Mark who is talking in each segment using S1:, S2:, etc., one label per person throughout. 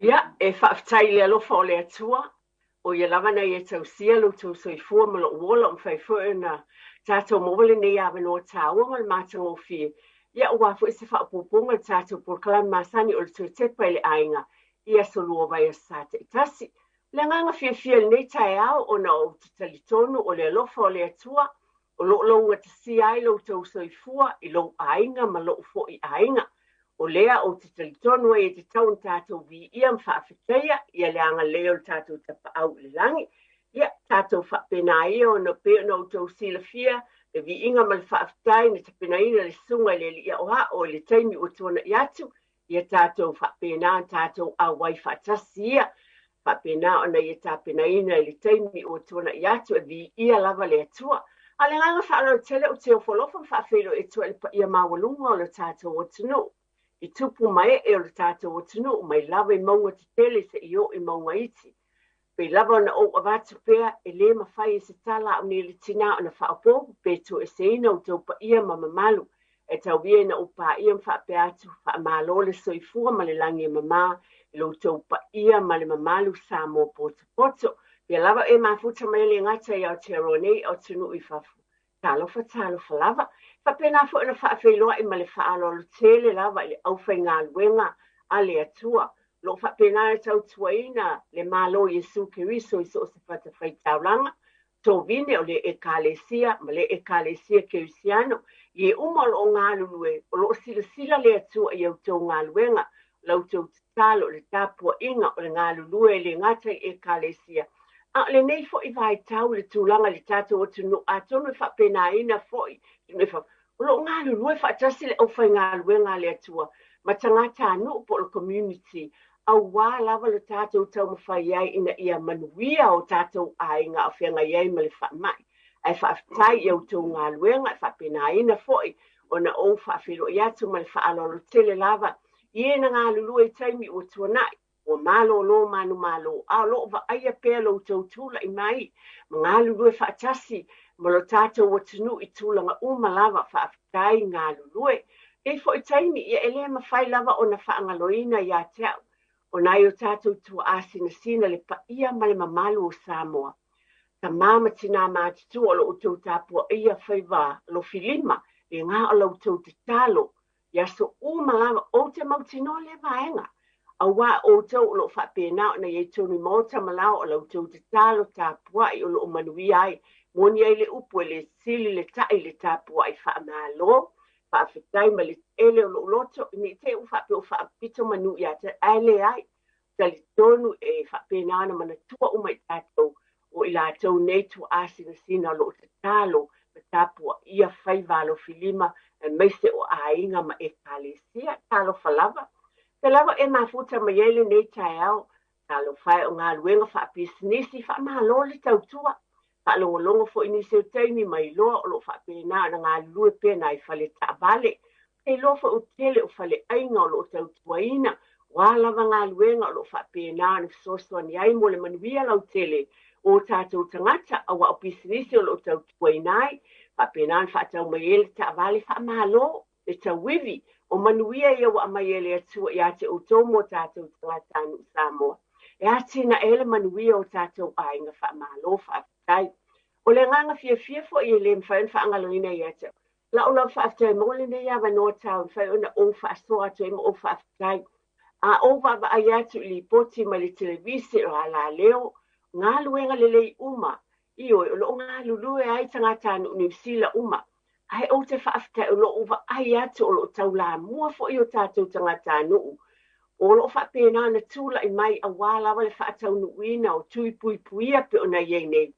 S1: Ia, e faafetai i le alofa o le Atua, o ia lava na ia tausia lo outou soifua ma lou ola ua mafai foi ona tatou maua lenei avanoa taua ma le matagofie. Ia, aua foi se faaopoopoga i le tatou polokalame masani o le Toe Tepa i le Aiga i aso Lua o vaiaso sa taitasi. O le agaga fiafia i lenei taeao ona ou te talitonu o le alofa o le Atua o lo o laugatasia ai lo outou soifua i lou aiga ma lou foi aiga. O lea ou te talitonu ai e tatau ona tatou viia ma faafetaia ia le agalelei o le tatou Tapaau i le lagi. Ia, tatou faapena ia ona pei ona outou silafia le viiga ma le faafetai na tapenaina e le Susuga i le Alii Aoao i le taimi ua tuanai atu. Ia tatou faapena ona tatou auai faatasi ia, faapena ona ia tapenaina i le taimi ua tuanai atu e viia lava le Atua. A o le agaga faaaloalo tele ou te ofo alofa ma faafeiloai atu ai i le paia maualuga o le tatou atunuu, i tupu ma ee o le tatou atunuu mai lava i mauga tetele seia oo i mauga iti. Pei lava ona ou avatu pea, e le mafai e se tala a au nei le tinā ona faaopoopo pe toeseina outou paia ma mamalu. E tau ia ina ou paia ma faapea atu, faamalo le soifua ma le lagi e mama i lo outou paia ma le mamalu Samoa potopoto. Pea lava e mafuta mai e le gata i Aotearoa nei, o atunuu i fafo. Talofa, talofa lava. E faapena foi ona faafeiloai ma le faaaloalo tele lava i le aufaigaluega a le Atua. O lo o faapena ona tautuaina le Malo o Iesu Keriso i so o se fatafaitaulaga, tovine o le Ekalesia ma le Ekalesia Kerisiano, i e uma o lo o galulue, o lo o silasila le Atua i a outou galuega, la outou tatalo, le tapuaiga, o le galulue e le gata i Ekalesia, a o lenei foi vaitau i le tulaga i le tatou atunuu, atonu e faapenaina foi o lo o galulue faatasi le aufaigaluega a le Atua ma tagatanuu po o le community, aua lava le tatou taumafai ai ina ia manuia o tatou aiga o feagai ai ma le faamai. Ae faafetai i a outou galuega, e faapenaina foi ona ou faafeiloai atu ma le faaaloalo tele lava i e na galulue i taimi ua tuanai, ua malolo manumalo, a o lo o vaaia pea lo outou tulai mai ma galulue faatasi ma lo tatou atunuu i tulaga uma lava. Faafetai galulue. E foi taimi ia e le mafai lava ona faagaloina ia te au o nai o tatou tuaasinasina le paia ma le mamalu o Samoa. Tamā ma tinā matutua o lo outou tapuaia faiva alofilima le gā o la outou tatalo i aso uma lava, ou te mautinoa lea vaega. Auā outou o lo o faapena ona i ai tonu i maota ma lao o la outou tatalo tapuai o lo o manuia ai. Moni ai le upu e le sili le ta'i i le tapuai. Faamalo, faafetai ma le tele o lou loto, ne i te i ua faapea ua faapito manu ia te ae leai. Talitonu e faapena ona manatua uma i tatou o i latou nei tuaasinasina o lo o tatalo ma tapuaia faiva alofilima aemaise o aiga ma Ekalesia. Talofa lava. Pea lava e mafuta mai ai lenei taeao. Talofa e o galuega faapisinisi, faamalo le tautua. Faalogologo foi nisi o taimi ma iloa o lo o faapena ona galulue pea nai fale taavale. E iloa foi o tele o faleaiga o lo o tautuaina, o a lava galuega o lo o faapena ona fesoasoani ai mo le manuia lautele o tatou tagata, auā o pisinisi o lo o tautuaina ai, faapena ona faatau mai ai le taavale. Faamalo le tauivi, o manuia ia ua aumai e le Atua ia te outou mo tatou tagatanuu Samoa e atinae ai le manuia o tatou aiga. Faamalo, faafetai. O le agaga fiafia foi e le mafai ona faagaloina ia te au la'u lava faafetai mo lenei avanoa tau mafai ona ou faasoa atu ai ma ou faafetai. A ou vaavaai atu i lipoti mai le televise o alaleo, galuega lelei uma, ioe, o lo o galulue ai tagatanuu Niu Sila uma. Ae ou te faafetai o lo o vaai atu o lo o taulamua foi o tatou tagatanuu o lo o faapena ona tulai mai auā lava le faataunuuina o tui puipuia pei ona i ai nei.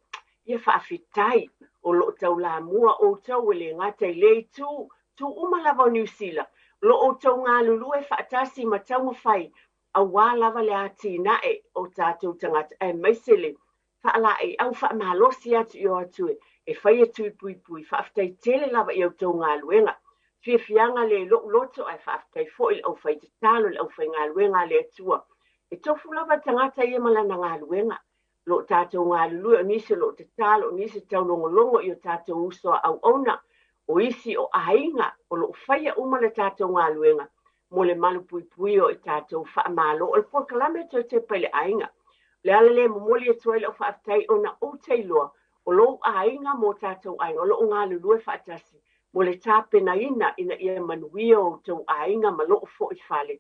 S1: Ia faafetai o lo o taulamua outou e le gata i lea itu, tu uma lava o Niu Sila, o lo o outou galulue faatasi ma taumafai auā lava le atinae o tatou tagata aemaise le faalaeiau faamalosi atu i o atu e faia tui puipui. Faafetai tele lava i a outou galuega. Fiafiaga le lou loto, ae faafetai foi i le aufaitatalo, le aufaigaluega a le Atua. E tofu lava le tagata ia ma lana galuega. O lo o tatou galulue, o nisi o lo o tatalo, o nisi taulogologo i o tatou uso a auauna, o isi o aiga, o lo o faia uma le tatou galuega mo le malupuipuia o i tatou. Faamalo. O le polokalame e toe tepa i le aiga. O le ala lea e momoli atu ai lau faafetai ona ou te iloa o lou aiga ma o tatou aiga o lo o galulue faatasi mo le tapenaina ina ia manuia o outou aiga ma lou foi fale.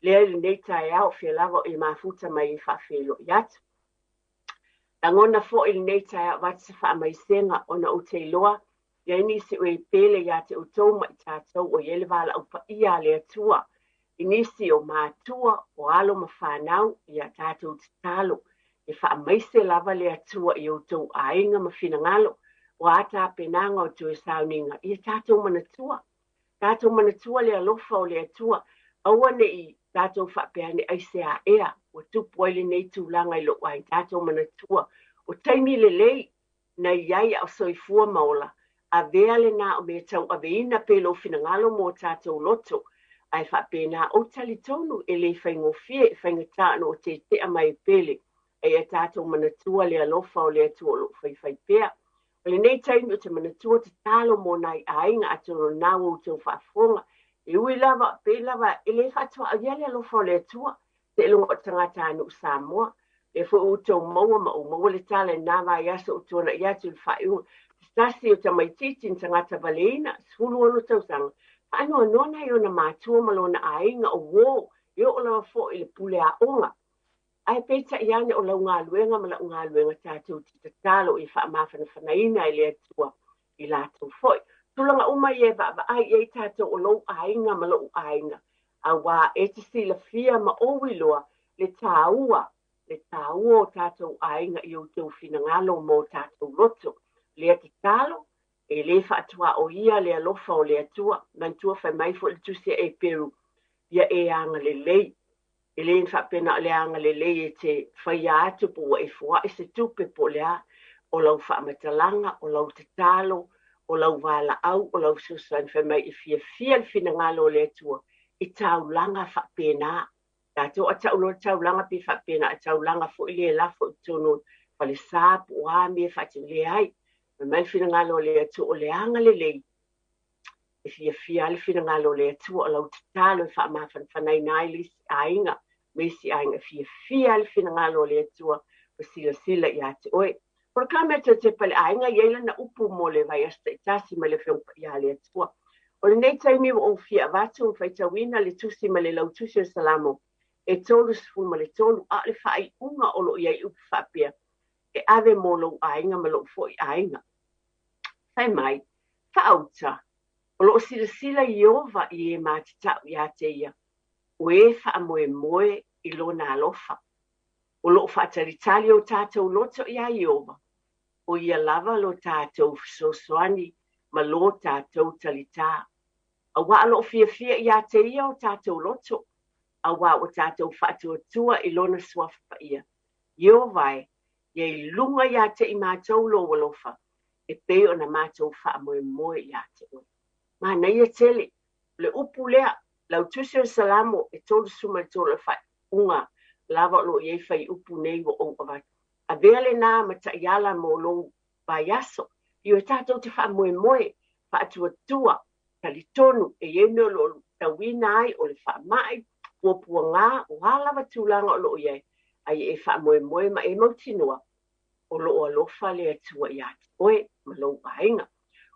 S1: Lea i lenei taeao o fea lava o e mafuta mai e faafeiloai atu. Lagona foi i lenei taeao avatu se faamaisega ona ou te iloa i ai nisi o e pele ia te outou ma i tatou o i ai le valaau paia a le Atua i nisi o matua, o alo ma fanau, ia tatou tatalo e faamaise lava le Atua i outou aiga ma finagalo, o a tapenaga o toe sauniga, ia tatou manatua. Tatou manatua le alofa o le Atua, aua ne i tatou faapea ane aisea ea ua tupu ai lenei tulaga i lou aiga. Tatou manatua, o taimi lelei na i ai a o soifua ma ola, avea lena o mea tauaveina pea i lou finagalo mo tatou loto, ae faapena ou talitonu e le faigofie e faigata ona o tetea mai e pele, a ia tatou manatua le alofa o le Atua o lo o faifai pea. O lenei taimi ou te manatua tatalo mo nai aiga atonu o lena ua outou faafofoga, e ui lava, pei lava e le faatuaauia le alofa o le Atua, seiloga o tagatanuu Samoa. Lea foi ua outou maua ma ou maua le tala i lena vaiaso ua tuanai atu i le faaiuga. Se tasi o tamaitiiti ni tagata valeina, 16 tausaga, faanoanoa nai ona matua ma lona aiga o uo, e oo lava foi i le pule aoga. Ae peitai ane o lau galuega ma la'u galuega tatou te tatalo ia faamafanafanaina e le Atua i latou foi. Tulaga uma ia e vaavaai i ai tatou o lou aiga ma lo'u aiga, auā e te silafia ma ou iloa le tāua, le tāua o tatou aiga i outou finagalo ma o tatou loto. Lea tatalo, e lē faatuaoia le alofa o le Atua. Manatua fai mai foi le Tusi a Eperu, ia e agalelei. E le faapea na o le agalelei e te faia atu po ua e foai se tupe po o le a, o lau faamatalaga, o lau tatalo, o lau valaau, o lau fesoasoani fai mai e fiafia le finagalo o le Atua i taulaga faapena. Tatou a tau loa le taulaga pe faapena a taulaga foi lea e lafo i totonu o falesa po o a mea faatino. Leai, fai mai le finagalo o le Atua o le agalelei e fiafia ai le finagalo o le Atua, o lau tatalo e faamafanafanaina ai le isi aiga ma isi aiga, e fiafia ai le finagalo o le Atua ua silasila ia te oe. Polokalame a Toe Tepa i le Aiga, e i ai lana upu mo le vaiaso taitasi mai le Afioga Paia a le Atua. O lenei taimi ua ou fia avatu ma faitauina le tusi ma le lautusi o le Salamo e 33, a o le faaiuga o lo o i ai upu faapea, e ave mo lou aiga ma lou foi aiga. Fai mai, Faauta, o lo o silasila Ieova i e matatau iā te ia, o e faamoemoe i lona alofa. O lo o faatalitali o tatou loto iā Ieova, o ia lava lo tatou fesoasoani ma lo tatou talitā. Auā o lo o fiafia iā te ia o tatou loto, auā ua tatou faatuatua i lona suafa paia. Ieova e, ia i luga iā te i matou lou alofa, e pei ona matou faamoemoe iā te oe. Manaia tele o le upu lea, lau tusi o le Salamo e 33 o le faaiuga lava o lo o i ai faiupu nei ua ou avatu. Avea lena ma taiala mo lou vaiaso, ioe tatou te faamoemoe, faatuatua, talitonu e i ai mea o lo o tauina ai o le faamai, puapuaga, o a lava tulaga o lo o i ai, a ia e faamoemoe ma e mautinoa o lo o alofa le Atua iā te oe ma lou aiga.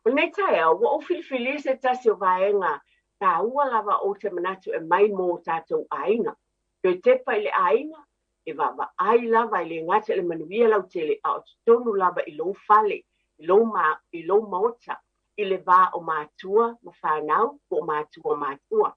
S1: O lenei taeao, ua ou filifilia se tasi o vaega tāua lava ou te manatu e mai mō tātou aiga. Toe tepa i le aiga, e vaavaai lava e le gata i le manuia lautele, a o totonu lava i lou fale, i lou, ma, i lou maota, i le va o matua ma fanau po o matua o matua.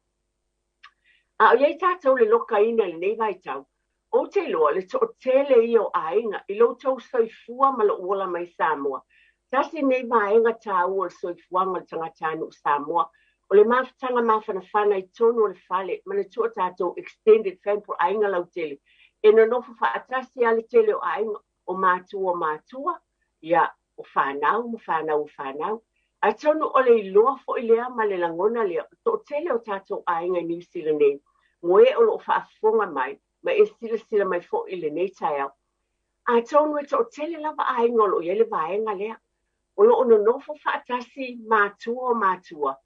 S1: A o i ai tātou le lokaina i lenei vaitau, ou te iloa le toatele ia o aiga i lo outou soifua ma lou ola mai Samoa. Tasi lenei vaega tāua o le soifuaga o le tagatanuu Samoa, o le mafutaga mafanafana i totonu o le fale, manatua tatou extended family po o aiga lautele, e nonofo faatasi lava le tele o aiga, o matua o matua, ia, o fanau ma fanau o fanau. Atonu o le iloa foi lea ma le lagona lea, o le toatele o tatou aiga i Niu Sila nei, mo e o lo o faafofoga mai ma e silasila mai foi i lenei taeao, atonu e toatele lava aiga o lo o i ai le vaega lea, o lo o nonofo faatasi matua o matua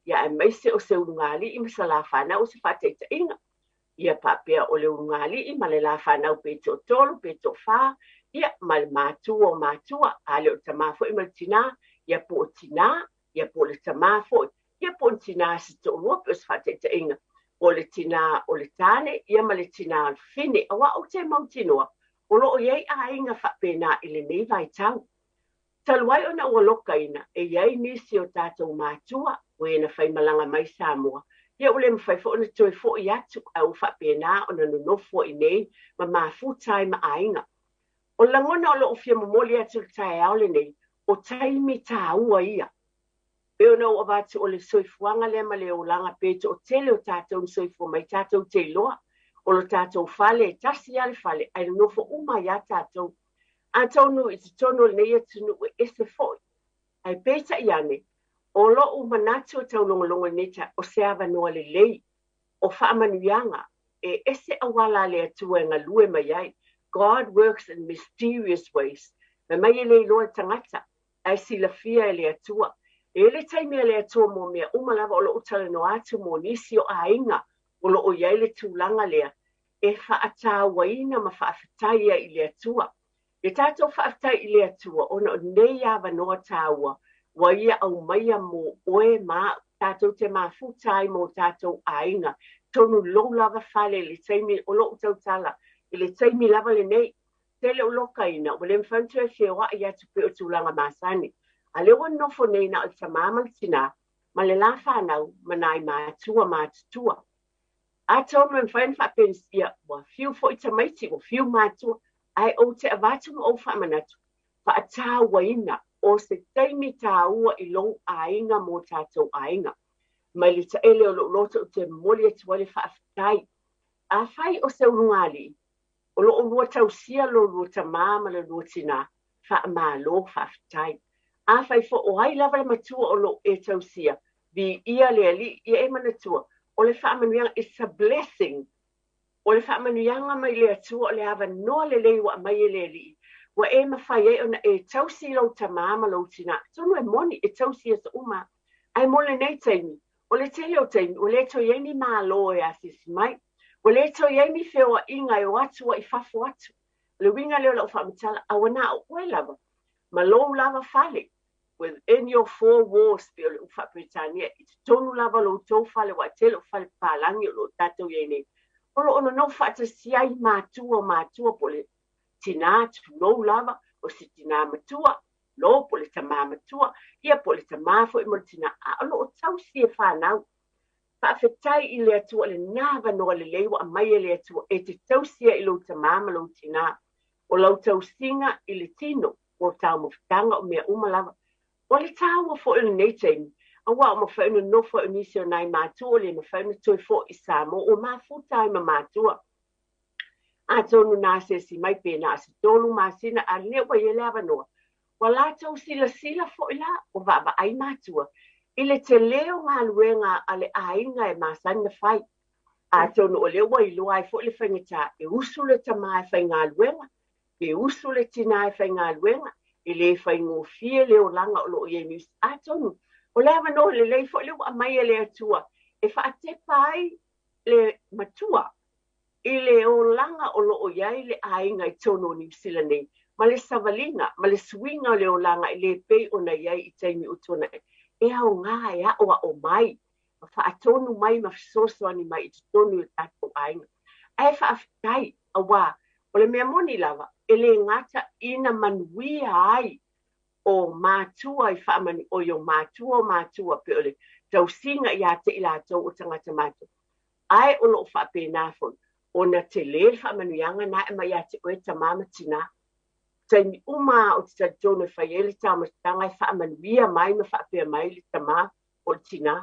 S1: Ia aemaise o se ulugalii ma Salafānau o se faataitaiga. Ia faapea o le ulugalii ma le lafanau pe toatolu pe toafa, ia ma le matua o matua, a le o le tamā foi ma le tinā, ia po o tinā, ia po o le tamā foi, ia po o le tinā se toalua pe o se faataitaiga, o le tinā o le tāne, ia ma le tinā o le fafine. Auā ou te mautinoa, o lo o i ai aiga faapena i lenei vaitau. Talu ai ona ua lokaina e i ai nisi o tatou matua o e na faimalaga mai Samoa, ia ua le mafai foi ona toe fo'i atu ae ua faapena ona nonofo i inei ma mafuta ai ma aiga. O le lagona o lo'u fia momoli atu i le taeao lenei, o taimi tāua ia. Pei ona ou avatu o le soifuaga lea ma le olaga pe toatele o tatou na soifua mai tatou te iloa o lo tatou fale e tasi lava le fale ae nonofo uma ai lava tatou. Atonu i totonu o lenei atunuu e ese foi, ae peitai ane, o lo'u manatu e taulogologo i lenei taeao, o se avanoa lelei o faamanuiaga e ese auala a le Atua e galue mai ai. God works in mysterious ways. Fai mai e le iloa e le tagata, ae silafia e le Atua. E i ai le taimi a le Atua mo mea uma lava o lo'u talanoa atu mo nisi o aiga o lo o i ai le tulaga lea e faatauaina ma faafetai ai i le Atua. E tatou faafetai i le Atua ona o nei avanoa tāua ua Ia aumaia mo oe ma a'u, tatou te mafuta ai mo tatou aiga tonu lou lava fale i le taimi o lo'u tautala i le taimi lava lenei. Tele o lokaina ua le mafai ona toe feoa'i atu pei o tulaga masani. A lea ua nonofo nei na o le tamā ma le tinā ma le la fanau ma nai matua matutua. Atonu e mafai ona faapenisia, ua fiu foi tamaiti, ua fiu matua, ae ou te avatu ma ou faamanatu, faatauaina o se taimi tāua i lou aiga mo tatou aiga. Mai le taele o lou loto ou te momoli atu ai le faafetai. Afai o se ulugalii, o lo o lua tausia lo lua tamā ma le lua tinā, faamalo, faafetai. Afai foi o ai lava le matua o lo o e tausia, viia le Alii, ia e manatua, o le faamanuiaga, it's a blessing. O le faamanuiaga mai le Atua, o le avanoa lelei ua aumai e le Alii, ua e mafai ai ona e tausi i lou tamā ma lou tinā. Atonu e moni, e tausi aso uma, ae mo lenei taimi, o le tele o taimi, ua le toe i ai ni malo e asiasi mai, ua le toe i ai ni feoaiga e o atu ai i fafo atu. O le uiga lea o lau faamatala, a ua na o oe lava ma lou lava fale, within your four walls, pei o le upu faa-Peretania, i totonu lava o lo outou fale, aua e tele o fale papalagi o lo o tatou i ai nei, o lo o nonofo faatasi ai matua o matua, po o le tinā, tulou lava, o se tinā matua, lo, po o le tamā matua, ia po o le tamā foi ma le tinā, a o lo o tausi e fanau. Faafetai i le Atua lenā avanoa lelei ua aumai e le Atua e te tausi ai i lou tamā ma lou tinā. O lau tausiga i le tino, o taumafataga o mea uma lava. O le tāua foi o lenei taimi, auā ua mafai ona nonofo ai o nisi o nai matua ua le mafai ona toe fo'i i Samoa, ua mafuta ai ma matua. Atonu na asiasi mai pe na o se 3 masina, a lea ua i ai le avanoa, ua latou silasila foi la, ua vaavaai matua i le telē o galuega a le aiga e masani na fai. Atonu o lea ua iloa ai foi le faigata e usu le tamā e faigaluega, pe usu le tinā e faigaluega, e le faigofie le olaga o lo o i ai Niu Sila. Atonu o le avanoa lelei foi lea ua aumai e le Atua e faatepa ai le matua i le olaga o lo o i ai le aiga i totonu o Niu Sila nei, ma le savaliga ma le suiga o le olaga e le pei ona i ai i taimi ua tuanai, e aoga e aʻoaʻo mai, ma faatonu mai ma fesoasoani mai i totonu o tatou aiga. Ae faafetai, auā o le mea moni lava, e le gata ina manuia ai o matua i faamanu, oi o matua o matua, pei o le tausiga ia te i latou o tagata matutua, ae o lo o faapena foi ona tele le faamanuiaga na e aumai ia te oe tamā ma tinā. Taimi uma lava ou te talitonu e fai ai le taumafataga e faamanuia mai ma faapea mai le tamā po o le tinā,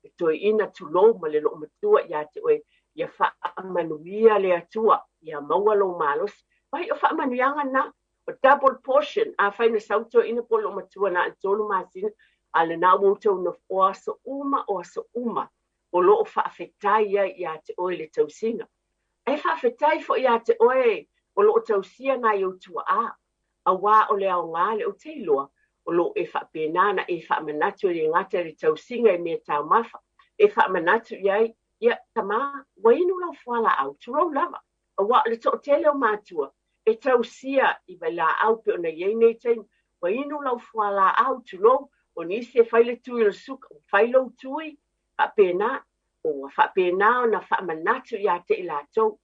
S1: le toeaina, tulou, ma le loomatua ia te oe, ia faamanuia le Atua, ia maua lou malosi. Vai o faamanuiaga na, o double portion, afai na sau toeaina po o le loomatua na o le 3 masina, a o lena ua outou nofo, o aso uma, o aso uma, o lo o faafetai ai ia te oe le tausiga. Ae faafetai foi ia te oe o lo o tausia nai ou tuaa, auā o le aoga lea ou te iloa, O loo e faapena ona e faamanatu, e le gata i le tausiga i mea taumafa, e faamanatu i ai, ia tama, ua inu lau fualaau, tulou lava, auā o le toatele o matua e tausia i vailaau pei ona i ai nei taimi, ua inu lau fualaau, tulou, o nisi e fai le tui o le suka, ua fai lou tui, faapena, ua faapena ona faamanatu ia te i latou.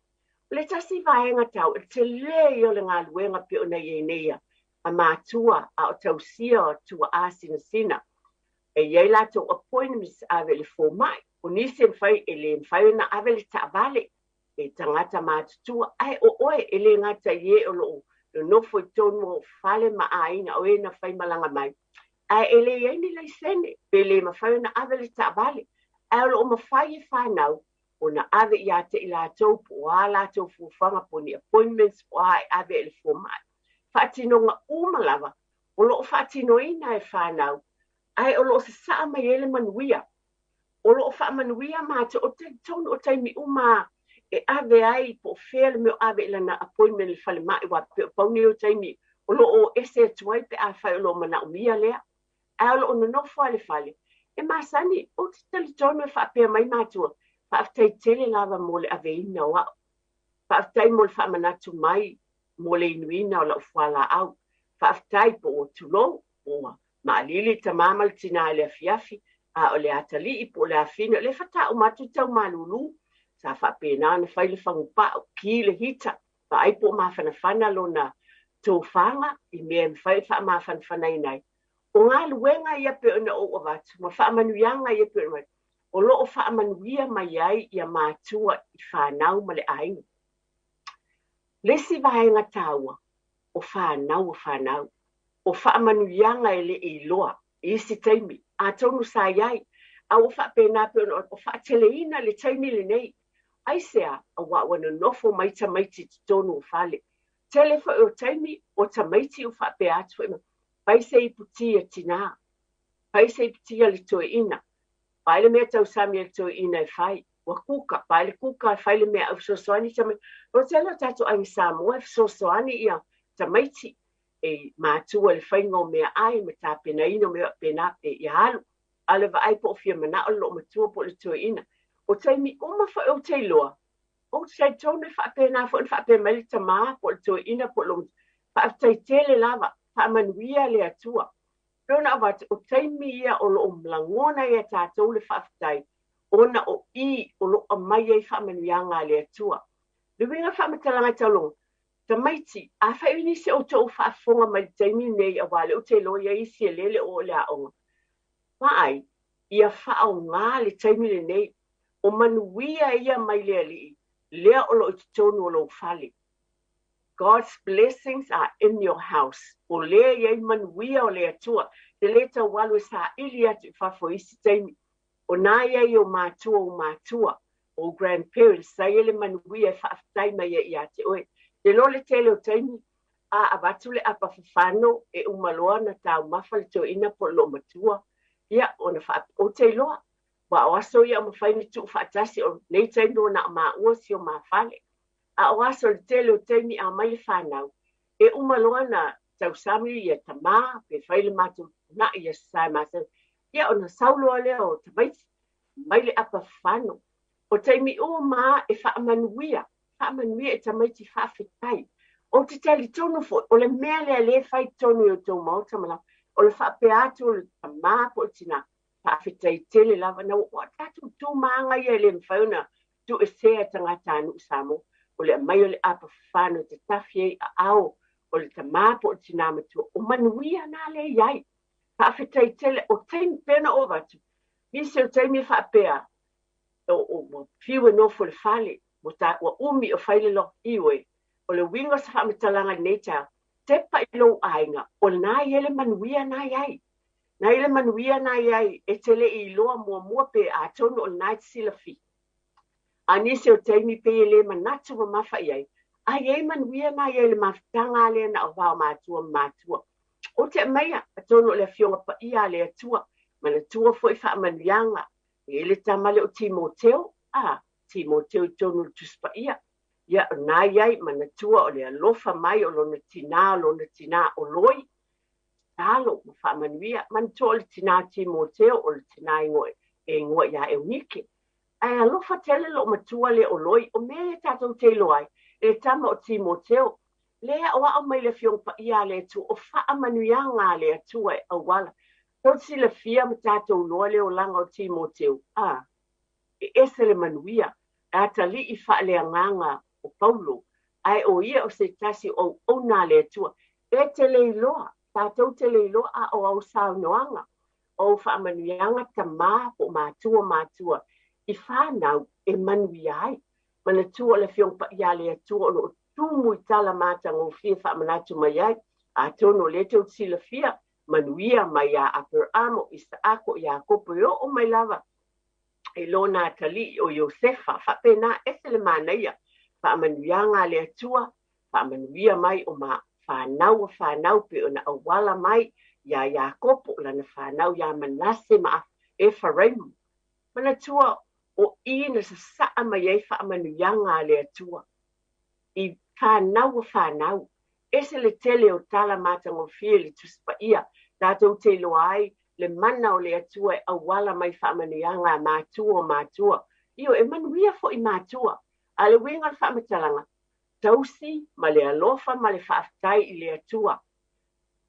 S1: O le tasi vaega tau, e tele ia o le galuega pei ona i ai nei a matua a o tausia o tuaa sinasina. E i ai latou appointments ave i le fomai, o nisi e mafai, e le mafai ona ave le taavale e tagata matutua, ae o oe e le gata i e o loo nonofo i totonu o fale ma aiga o e na faimalaga mai, ae e le i ai ni laisene, pe le mafai ona ave le taavale, ae o loo mafai e fanau ona ave ia te i latou po o a latou fuafuaga po o ni appointments po o a e ave i le fomai. Faatinoga uma lava o loo faatinoina e fanau, ae o loo sasaa mai ai le manuia. O loo faamanuia matou, o talitonu o taimi uma e ave ai po o fea le mea o ave i lana appointment i le falemai, aua pei o pau nei o taimi o loo ese atu ai pe afai o loo manaomia lea. Ae o loo nonofo lava i le fale, e masani, ou te talitonu e faapea mai matua, faafetai tele lava mo le aveina o au. Faafetai mo le faamanatu mai mo le inuina o lau fualaau. Faafetai po ua tulou, po ua maalili tama ma le tinā i le afiafi, a o le atalii po o le afine, o lea faatoa uma atu tau malulu. Sa faapena ona fai le fagupau, ki le hita, vaai po o mafanafana lona tofaga i mea e mafai ona faamafanafanaina ai. O galuega ia pei ona ou avatu, ma faamanuiaga ia pei ona o loo faamanuia mai ai ia matua i fanau ma le aiga. Le isi vaega taua, o fanau o fanau, o faamanuiaga e le i iloa i isi taimi, atonu sa i ai, a ua faapena pei ona o faateleina le taimi lenei. Aisea? Auā ua nonofo mai tamaiti i totonu o fale. Tele foi o taimi o tamaiti ua faapea atu foi, fai se iputi a tinā, fai se iputi a le toeaina, vaai le mea tausami a le toeaina e fai, ua kuka, vaai le kuka e fai le mea au fesoasoani tamaiti. O le tele o tatou aiga Samoa e fesoasoani ia tamaiti e matua i le faiga o meaai ma tapenaina o mea faapena pe ia alu. A o le vaai po o fia manao le loomatua po o le toeaina. O taimi uma foi ou te iloa, ou te talitonu e faapena foi ona faapea mai le tama po o le toeaina po o le loomatua, faafetai tele lava, faamanuia le Atua. Pei ona avatu, o taimi ia o loo lagona ai e tatou le faafetai, ona o i o loo aumai ai faamanuiaga a le Atua. Le uiga faamatalaga tauloga, tamaiti, afai o nisi o outou faafofoga mai i le taimi lenei, aua o lea ou te iloa i ai isi e lele o i le aoga, vaai, ia faaaoga le taimi lenei, o manuia ia mai le Alii, lea o loo i totonu o lou fale. God's blessings are in your house. O lea e i ai manuia o le Atua. Te le tau alu e saili atu i fafo i isi taimi. O na i ai o matua o matua, o grandparents, sa i ai le manuia e faafetai mai ai ia te oe. Te iloa le tele o taimi, a avatu le apa fafano e uma loa ona taumafa le toeaina po o le loomatua, ia, ona faa, ou te iloa, aua o aso ia o mafai ona tuu faatasi, o nei taimi ua na o maua si o ma fale. A o aso le tele o taimi a mai le fanau, e uma loa ona tausami ia tama, pe fai le matou tuuna'i i aso Sa e masani, ia ona sau loa lea o tamaiti, mai le apa fafano. O taimi uma e faamanuia, faamanuia i tamaiti faafetai. Ou te talitonu foi, o le mea lea lea e fai totonu i outou maota ma lava, o le faapea atu o le tama po o le tinā, faafetai tele lava, na ua tatou tu ma aga ia e le mafai ona tuuesea e tagatanuu Samoa, o le aumai o le apa fafano e tatafi ai aao o le tama po o le tinā matua, o manuia na lea e i ai. Faafetai tele, o taimi pei ona ou avatu, nisi o taimi e faapea, ua fiu e nofo i le fale, ua ta, ua umi o fai le lock, ioe, o le uiga o se faamatalaga i lenei taeao, tepa i lou aiga, o lena e i ai le manuia na i ai. Na i ai le manuia na i ai, e te le i iloa muamua pe atonu o lena e te silafia. A nisi o taimi pei e le manatu mamafa i ai, a i ai manuia na i ai i le mafutaga lea na o vao matua ma matua. Ou te aumaia, atonu o le Afioga Paia a le Atua, manatua foi faamanuiaga, e i ai le tama lea o Timoteo, a, Timoteo i totonu o le Tusi Paia, ia, o lena i ai, manatua o le alofa mai o lona tinā, o lona tinā o Loi. tatalo ma faamanuia. Manatua o le tinā Timoteo o le tinā e igoa ia Eunike. Ae alofa tele lou matua lea o Loi, o mea ia tatou te iloa ai, i le tama o Timoteo, lea e aoao mai le Afioga Paia a le Atua, o faamanuiaga a le Atua e auala. Tou te silafia ma tatou iloa le olaga o Timoteo, a, e ese le manuia, e atalii faaleagaga o Paulo, ae o ia o se tasi o auauna a le Atua. E te le iloa, tatou te le iloa a o au saunoaga, o au faamanuiaga tamā po o matua matua i fanau e manuia ai. Manatua o le Afioga Paia a le Atua o lo o tumu i tala matagofie faamanatu mai ai, atonu o lea tou te silafia, manuia mai ia Aperamo, o Isaako, o Iakopo e oo mai lava i lona atalii o Iosefa. Faapena, ese le manaia, faamanuiaga a le Atua, faamanuia mai o ma fanau a fanau pei ona auala mai iā Iakopo, lana fanau iā Manase ma Efaraima. Manatua o i na sasaa mai ai faamanuiaga a le Atua i fanau a fanau. Ese le tele o tala matagofie le Tusi Paia tatou te iloa ai le mana o le Atua e auala mai faamanuiaga a matua o matua. Ioe, e manuia foi matua. A o le uiga o le faamatalaga, tausi ma le alofa ma le faafetai i le Atua.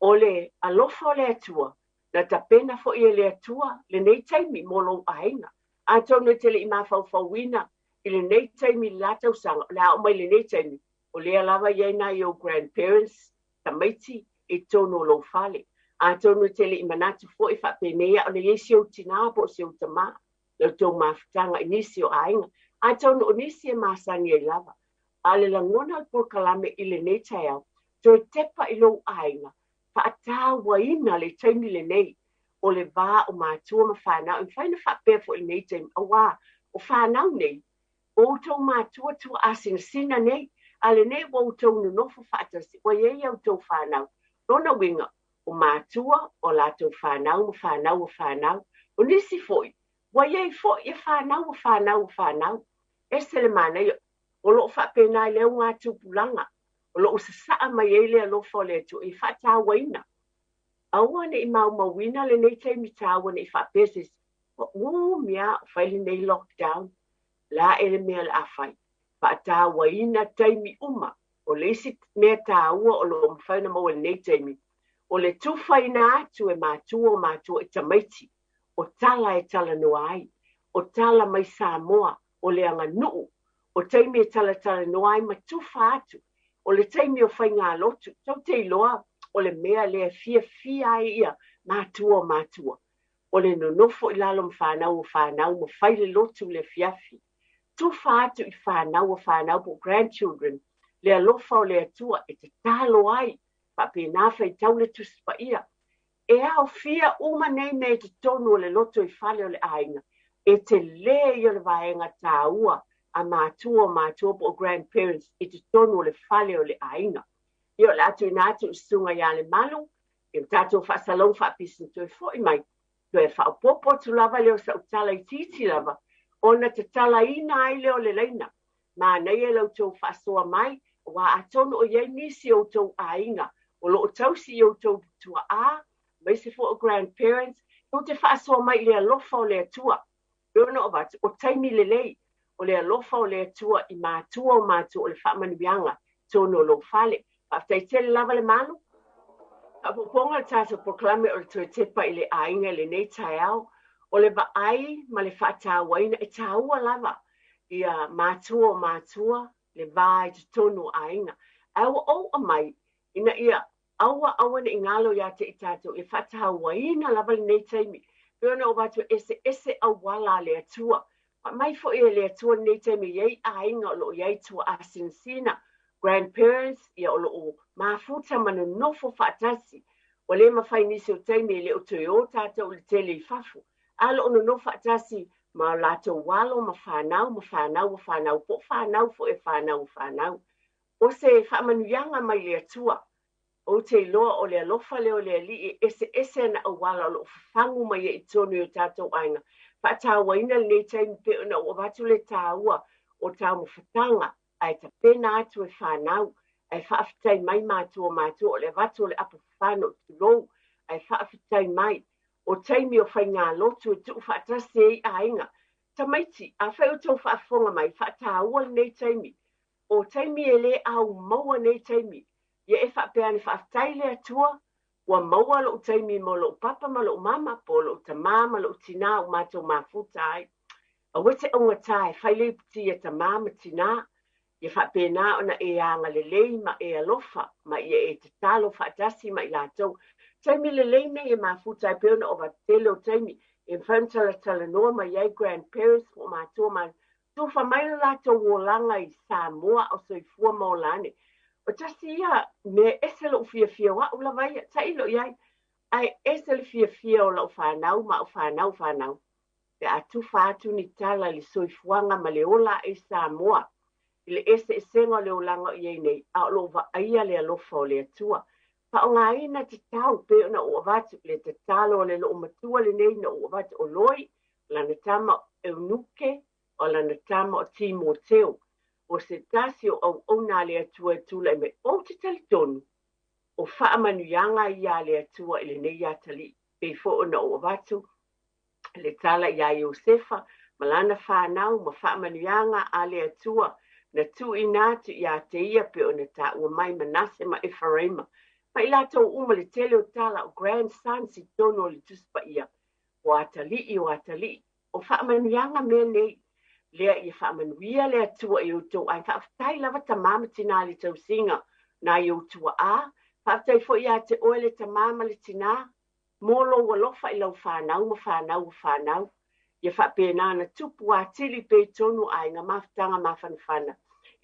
S1: O le alofa o le Atua, na tapena foi e le Atua lenei taimi mo lou aiga. Atonu e te le i mafaufauina i lenei taimi i le la tausaga, o le a oo mai lenei taimi, o lea lava e i ai nai ou grandparents, tamaiti, i totonu o lou fale. Atonu e te le i manatu foi faapenei a o le i ai si ou tinā po o si ou tamā, la outou mafutaga i nisi o aiga. Atonu o nisi e masani ai lava. A o le lagona o le polokalame i lenei taeao, toe tepa i lou aiga, faatauaina le taimi lenei o le va o matua ma fanau. E mafai ona faapea foi i lenei taimi, auā o fanau nei, o outou matua tuaasinasina nei, a lenei ua outou nonofo faatasi, ua i ai a outou fanau. Lona uiga, o matua, o latou fanau ma fanau a fanau. O nisi foi, ua i ai foi ia fanau a fanau a fanau. Ese le manaia, o lo o faapena i le augatupulaga, o lo o sasaa mai ai le alofa o le Atua i faatauaina. Aua ne i maumauina lenei taimi taua ne i faapea se isi, ua umi lava o fai lenei lockdown, le a ea le mea o le a fai. Faatauaina taimi uma. O le isi mea taua o lo o mafai ona maua i lenei taimi, o le tufaina atu e matua o matua i tamaiti, o tala e talanoa ai, o tala mai Samoa, o le aganuu, o taimi e talatalanoa ai ma tufa atu, o le taimi o faigalotu, tou te iloa o le mea lea e fiafia ai ia matua o matua, o le nonofo i lalo ma fanau o fanau ma fai le lotu i le afiafi. Tufa atu i fanau o fanau po o grandchildren le alofa o le Atua e tatalo ai, faapena faitau le Tusi Paia. E aofia uma nei mea i totonu o le lotoifale o le aiga, e telē ia o le vaega taua a matua o matua po o grandparents i totonu o le fale o le aiga. Ia o le a tuuina atu i le susuga ia Lemalu i le tatou faasalauga faapisina toe foi mai, toe faaopoopo atu lava lea o sau tala itiiti lava ona tatalaina ai lea o le laina. Manaia la outou faasoa mai, aua atonu o i ai nisi o outou aiga o lo o tausi i outou tuaa, aemaise foi o grandparents, tou te faasoa mai i le alofa o le Atua. E ono avatu, o taimi lelei, o le alofa o le Atua i matua o matua o le faamanuiaga totonu o lou fale. Faafetai tele lava Lemalu. Faaopoopoga o le tatou polokalame o le toe tepa i le aiga i lenei taeao, o le vaai ma le faatauaina, e taua lava ia matua o matua le va i totonu o aiga. Ae ua ou aumai ina ia aua aua ne i galo ia te i tatou ia faatauaina lava lenei taimi. Pei ona ou avatu e eseese auala a le Atua. Aumai foi e le Atua lenei taimi e i ai aiga o lo o i ai tuaasinasina, grandparents, ia o lo o mafuta ma nonofo faatasi. Ua le mafai nisi o taimi e le o toe o tatou i le tele i fafo, a o lo o nonofo faatasi ma o latou alo ma fanau ma fanau a fanau po o fanau foi a fanau a fanau. O se faamanuiaga mai le Atua. Ou te iloa o le alofa lea o le Alii e eseese ana auala o lo o fafagu mai ai i totonu i o tatou aiga. Faatauaina lenei taimi pei ona ou avatu le taua o taumafataga ae tapena atu e fanau ae faafetai mai matua o matua o le avatu o le apo fafano tulou. Ae faafetai mai, o taimi o faigalotu e tuufaatasi ai aiga. Tamaiti, afai o outou faafofoga mai, faataua lenei taimi. O taimi e le au maua nei taimi. Ia e faapea ane, faafetai le Atua, ua maua lou taimi mo lou papa ma lou mama, po o lou tamā ma lou tinā ua matou mafuta ai. Aua e te augata e fai le iputi a tamā ma tinā, ia faapena ona e agalelei ma e alofa ma ia e tatalo faatasi ma i latou. Taimi lelei nei e mafuta ai pei ona ova tele o taimi e mafai ona talatalanoa mai ai grandparents po o matua ma tufa mai lo latou olaga i Samoa o soifua ma ola ane. O tasi ia mea ese lou fiafia o au lava ia, tailo i ai, ae ese le fiafia o lau fanau ma au fanau fanau pe a tufa atu ni tala i le soifuaga ma le ola ae i Samoa, i le eseesega o le olaga o i ai nei, a o lo o vaaia le alofa o le Atua. Faaaogaina tatau pei ona ou avatu le tatalo a le loomatua lenei na ou avatu o Loi, o lana tama o Eunuke, o lana tama o Timoteo, o se tasi o auauna a le Atua e tulai mai. Ou te talitonu, o faamanuiaga ia a le Atua i lenei atalii, pei foi ona ou avatu le tala iā Iosefa ma lana fanau ma faamanuiaga a le Atua na tuuina atu iā te ia pei ona taua mai Manase ma Eferaima ma i latou uma le tele o tala o grandsons i totonu o le Tusi Paia o atalii o atalii o faamanuiaga mea nei lea ia faamanuia le Atua i outou ae faafetai lava tamā ma tinā i le tausiga nai ou tua'a faafetai foi iā te oe le tamā ma le tinā mo lou alofa i lau fanau ma fanau o fanau, ia faapena ona tupu atili pea i totonu o aiga mafutaga mafanafana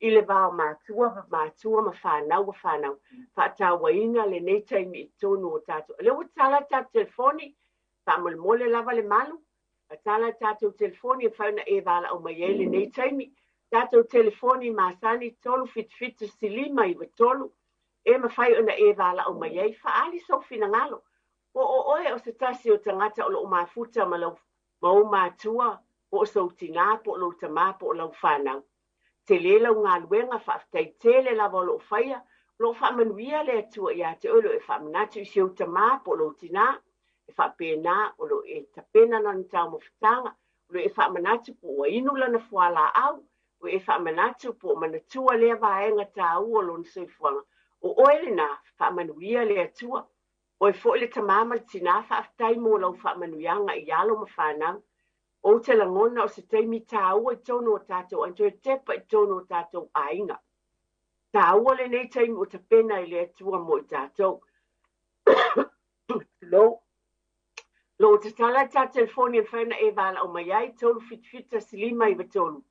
S1: i le va o matua ma matua ma fanau o fanau, faatauaina lenei taimi i totonu o tatou. O lea ua tatala le tatou telefoni, faamolemole lava le malu, tatala le tatou telefoni e mafai ona e valaau mai ai lenei taimi. Tatou telefoni masani 377 593 e mafai ona e valaau mai ai, faaali sou finagalo. Po o oe o se tasi o tagata o lo o mafuta ma lau ma ou matua, po o sou tinā, po o lou tamā, po o lau fanau. Tele lau galuega, faafetai tele lava o lo o faia, o lo o faamanuia le Atua iā te oe, o lo o e faamanatu i si ou tamā po o lou tinā, e faapena o lo o e tapena lana taumafataga, o lo o e faamanatu po ua inu lana fualaau, ua e faamanatu po o manatua lea vaega taua o lona soifuaga. O oe lenā, faamanuia le Atua. Oe foi le tamā ma le tinā, faafetai mo lau faamanuiaga i alo ma fanau. Ou te lagona o se taimi tāua i totonu o tatou aiga, toe tepa i totonu o tatou aiga. Tāua lenei taimi ua tapena e le Atua mo i tatou. Tulou. Lo o tatala le ta telefoni e mafai ona e valaau mai ai, 377 1593.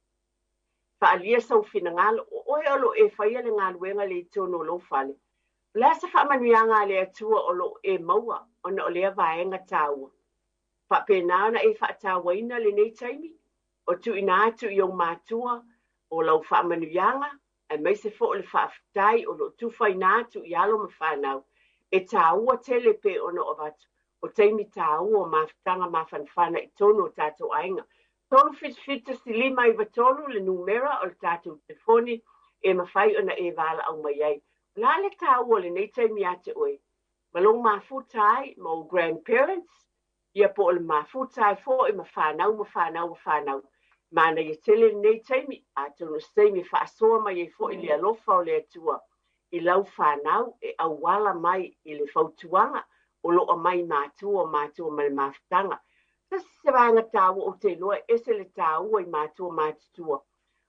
S1: Faaalia sou finagalo, o oe o lo o e faia le galuega lea i totonu o lou fale. O le a se faamanuiaga a le Atua o lo o e maua ona o lea vaega taua? Faapena ona e faatauaina lenei taimi o tuuina atu i ou matua o lau faamanuiaga aemaise foi o le faafetai o lo o tufaina atu i alo ma fanau e taua tele pei ona avatu o taimi taua o mafutaga mafanafana i totonu o tatou aiga. 377 593 le numera o le tatou telefoni e mafai ona e valaau mai ai. O le a le taua o lenei taimi ia te oe ma lou mafuta ai ma ou grandparents, ia po o le mafuta ai foi ma fanau ma fanau o fanau. Manaia tele lenei taimi, atonu o se taimi e faasoa mai ai foi le alofa o le Atua i lau fanau e auala mai i le fautuaga o lo o aumai matua o matua ma le mafutaga. Tasi se vaega taua ou te iloa e ese le taua i matua matutua,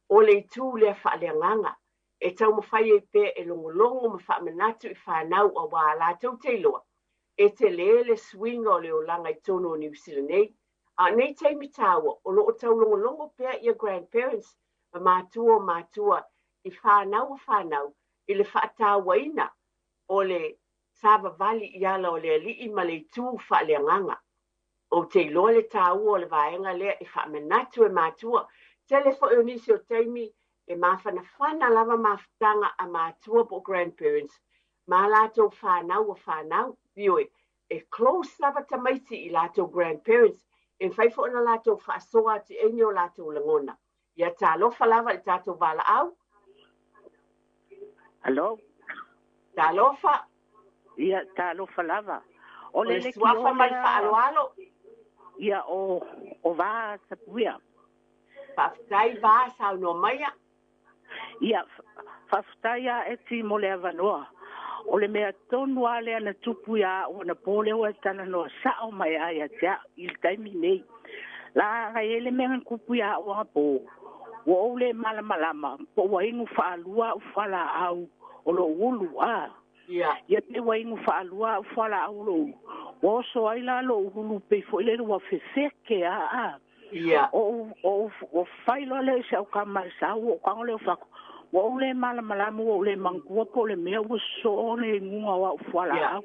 S1: o le itu lea faaleagaga e taumafai ai pea e logologo ma faamanatu i fanau auā latou te iloa e tele le suiga o le olaga i totonu o Niu Sila nei. A o nei taimi taua, o lo o taulogologo pea ia grandparents ma matua o matua i fanau o fanau i le faatauaina o le savavali i ala o le alii ma le itu faaleagaga. Ou te iloa le taua o le vaega lea e faamanatu e matua. Tele foi o nisi o taimi e mafanafana lava mafutaga a matua po o grandparents ma latou fanau o fanau. Ioe, e close lava tamaiti i latou grandparents, e mafai foi ona latou faasoa atu i ai ni o latou lagona. Ia talofa lava i le tatou valaau.
S2: Hello.
S1: Talofa.
S2: Ia, talofa lava.
S1: O le suafa ma le faaaloalo.
S2: Ia o Va Tapuia.
S1: Faafetai Va saunoa maia.
S2: Ia, faafetai a Eti mo le avanoa. O le mea tonu lava lea na tupu ia au anapo lea ua e talanoa sao mai ai ia te au i le taimi nei. La e i ai le mea na tupu ia au anapo, ua ou le malamalama po ua inu faalua au fualaau o lou ulu a. Ia pe ua inu faalua au fualaau o lou ulu. Ua oso ai la lou ulu pei foi lele ua fefeke a a. O fai loa lea i si au kama e sau, ou tago lea o fako. Ua ou le malamalama, ua ou le manatua po o le mea ua sosoo le inuga o au fualaau.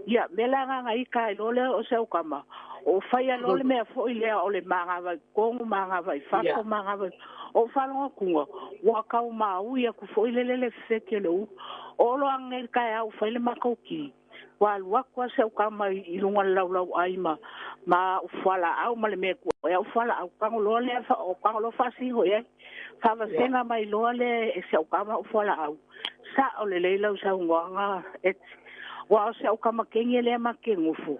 S2: Ia, mea la agaga ita ai loa lea o si au kama, o faia loa le mea foi lea o le magava i totonu, magava i fafo, magava i... O faalogo atuga, ua tau maui atu foi lele le fefeke o le ulu. O loa ananei i le taeao ua fai le matou ti, ua alu atu lava si au kama i luga o le laulauai ma au fualaau ma le mea e tuu ai au fualaau, tago loa lea, tago loa faasino i ai. Faavasega mai loa lea e si au kama au fualaau. Sao lelei lau saunoaga Eti. Aua o si au kama teine lea ma te nofo,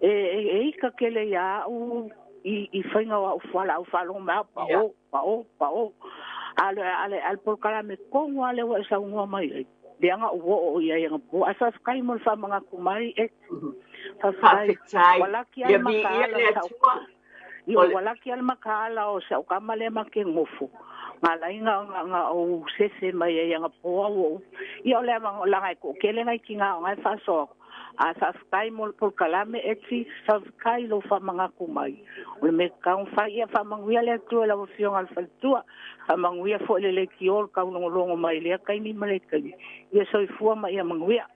S2: e ita tele ia au i faiga o au fualaau faalogo mai au, pao, pao, pao. A o le polokalame tonu lava lea ua e saunoa mai ai, leaga ua oo i ai anapo. Ae faafetai mo le faamanatu mai, Eti. Faafetai. Ua laki lava le makaala o sau... Ua laki lava le makaala o si au kama lea ma te nofo. Nga ala ai na ou sefe mai ai anapo au ou. Ia o le laga e toatele nai tina o nga e faasoa atu. A faafetai mo le polokalame Eti, faafetai lou faamanatu mai. O le mea tatau ona fai, ia faamanuia le Atua i lau Afioga i le faletua. Faamanuia foi le leitio le taulogologo mai lea taimi ma lea taimi. Ia soifua ma ia manuia.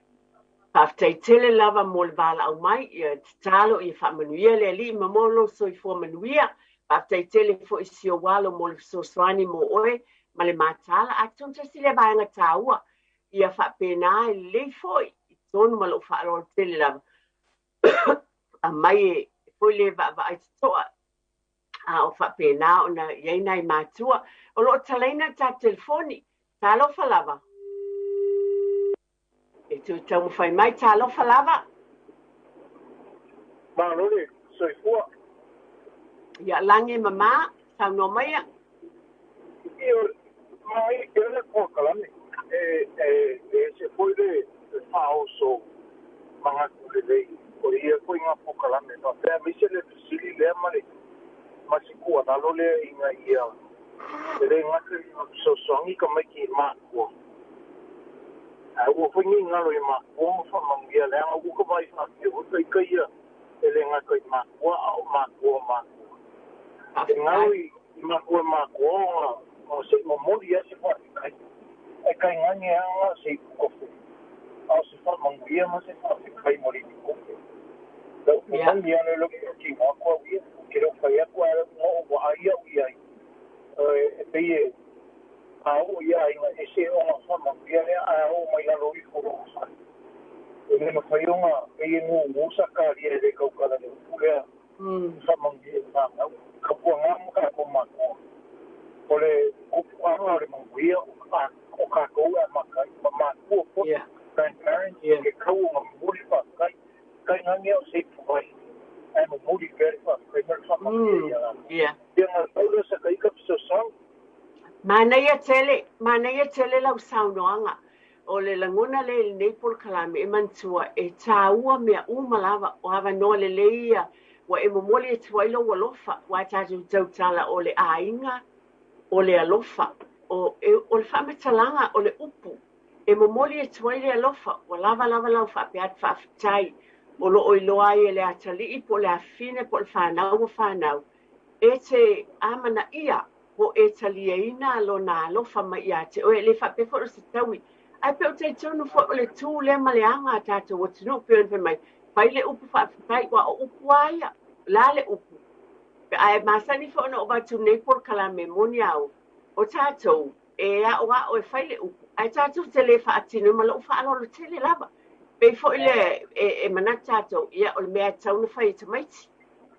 S1: Faafetai tele lava mo le valaau mai, ia tatalo ia faamanuia le Alii ma mo lou soifua manuia. Faafetai tele foi si ou alo mo le fesoasoani mo oe ma le mataala. Atonu tasi lea vaega taua ia faapena e lelei foi i totonu ma lou faaaloalo tele lava. Aumai e foi le vaavaai totoa a o faapena ona i ai nai matua. O lo o talaina le tatou telefoni. Talofa lava. E toe taumafai mai, talofa lava.
S3: Malo le soifua.
S1: Ia lagi e mama, saunoa maia.
S3: Ia, mai e le polokalame. E ese foi le faaoso manatu lelei. O ia foi ngā polokalame. Faapea aemaise le fesili lea ma le ma se tuualalo lea ina ia e le gata ina fesoasoani tamaiti i matua. Ae ua foi nei galo i matua ma faamanuia leaga ua ka vaai faapea foi taita ia e le gata i matua a o matua o matua. E galo i matua matua ona se i momoli lava se faafetai. Ae tainane lava na o se ipu kofe, a o se faamanuia ma se faafetai mo le ipu kofe. Lau momoli lava lea o lau tino atu au ia, ou te le o fai atu ae na ou vaai au i ai, e pei e a oo i aiga ese ona faamanuia lea ae a oo mai lalo ifo o lou fale. E le mafai ona pei e gugu sa kalia e le tautala le upu lea e faamanuia i fanau. Tautuana ma tatou matua. O le tupuaga o le manuia o tatou e amata ai ma matua foi, grandparents, ke tau ona momoli faafetai. Tainane o se ipu vai ae momoli pea le faafetai ma le faamanuia ia latou. Ia na tau lea sa taika fesoasoani.
S1: Manaia tele, manaia tele lau saunoaga. O le lagona lea i lenei polokalame e manatua e tāua mea uma lava, o avanoa lelei ia ua e momoli atu ai lou alofa, aua tatou tautala o le aiga, o le alofa, o le faamatalaga, o le upu e momoli atu ai le alofa, ua lava lava lau faapea atu faafetai, o lo o iloa ai e le atalii po o le afafine po o le fanau ua fanau, e te amanaia po e taliaina lona alofa mai ia te oe. E le faapea foi o se taui, ae pe o talitonu foi o le tu lea ma le aga a tatou atunuu, pei ona fai mai, fai le upu faafetai, aua o upu lava ia, o le a le upu. Ae masani foi ona ou avatu nei polokalame moni au, o tatou e aoao e fai le upu, ae tatou te le faatino ma lou faaaloalo tele lava. Pei foi le e manatu tatou, ia o le mea e tatau ona fai e tamaiti,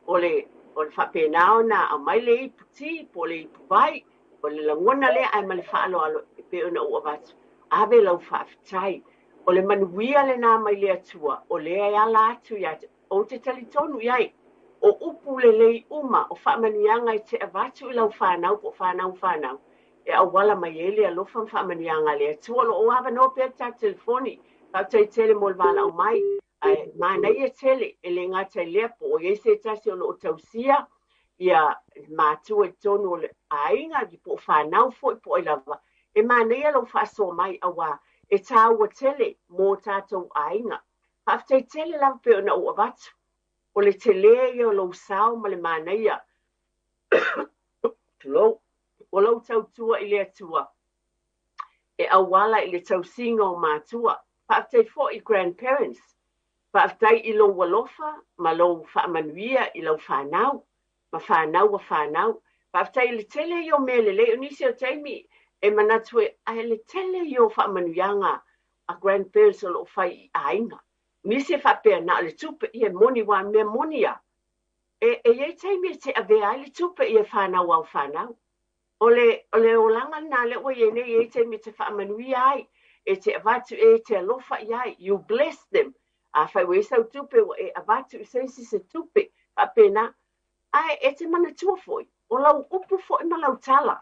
S1: o le faapena ona aumai le ipu ti po o le ipu vai, o le lagona lea ae ma le faaaloalo e pei ona ou avatu, ave lau faafetai. O le manuia lenā mai le Atua o lea e ala atu ia te ou te talitonu i ai. O upu lelei uma o faamanuiaga e te avatu i lau fanau po o fanau fanau e auala mai ai le alofa ma faamanuiaga a le Atua. O lo o avanoa pea le tatou telefoni. Faafetai tele mo le valaau mai. Ae manaia tele e le gata i lea po o i ai se tasi o lo o tausia ia matua i totonu o le aiga po o fanau foi po o ai lava. E manaia lou faasoa mai auā e tāua tele mō tātou aiga. Faafetai tele lava pei ona ou avatu. O le telē ia o lou sao ma le manaia. Tulou. O lou tautua i le Atua e auala i le tausiga o matua. Faafetai foi i grandparents. Faafetai i lou alofa ma lou faamanuia i lau fanau ma fanau a fanau. Faafetai i le tele ia o mea lelei. O nisi o taimi e manatu e ae le tele ia o faamanuiaga a grandparents o lo o fai i aiga. O nisi e faapea na o le tupe ia e moni aua mea moni a. E i ai taimi e te avea ai le tupe ia fanau au fanau. O le o le olaga lenā lea ua i ai nei, e i ai taimi e te faamanuia ai, e te avatu e te alofa i ai. You bless them. Afai ua i ai sau tupe ua e avatu i se isi se tupe, faapena. Ae e te manatua foi, o lau upu foi ma lau tala,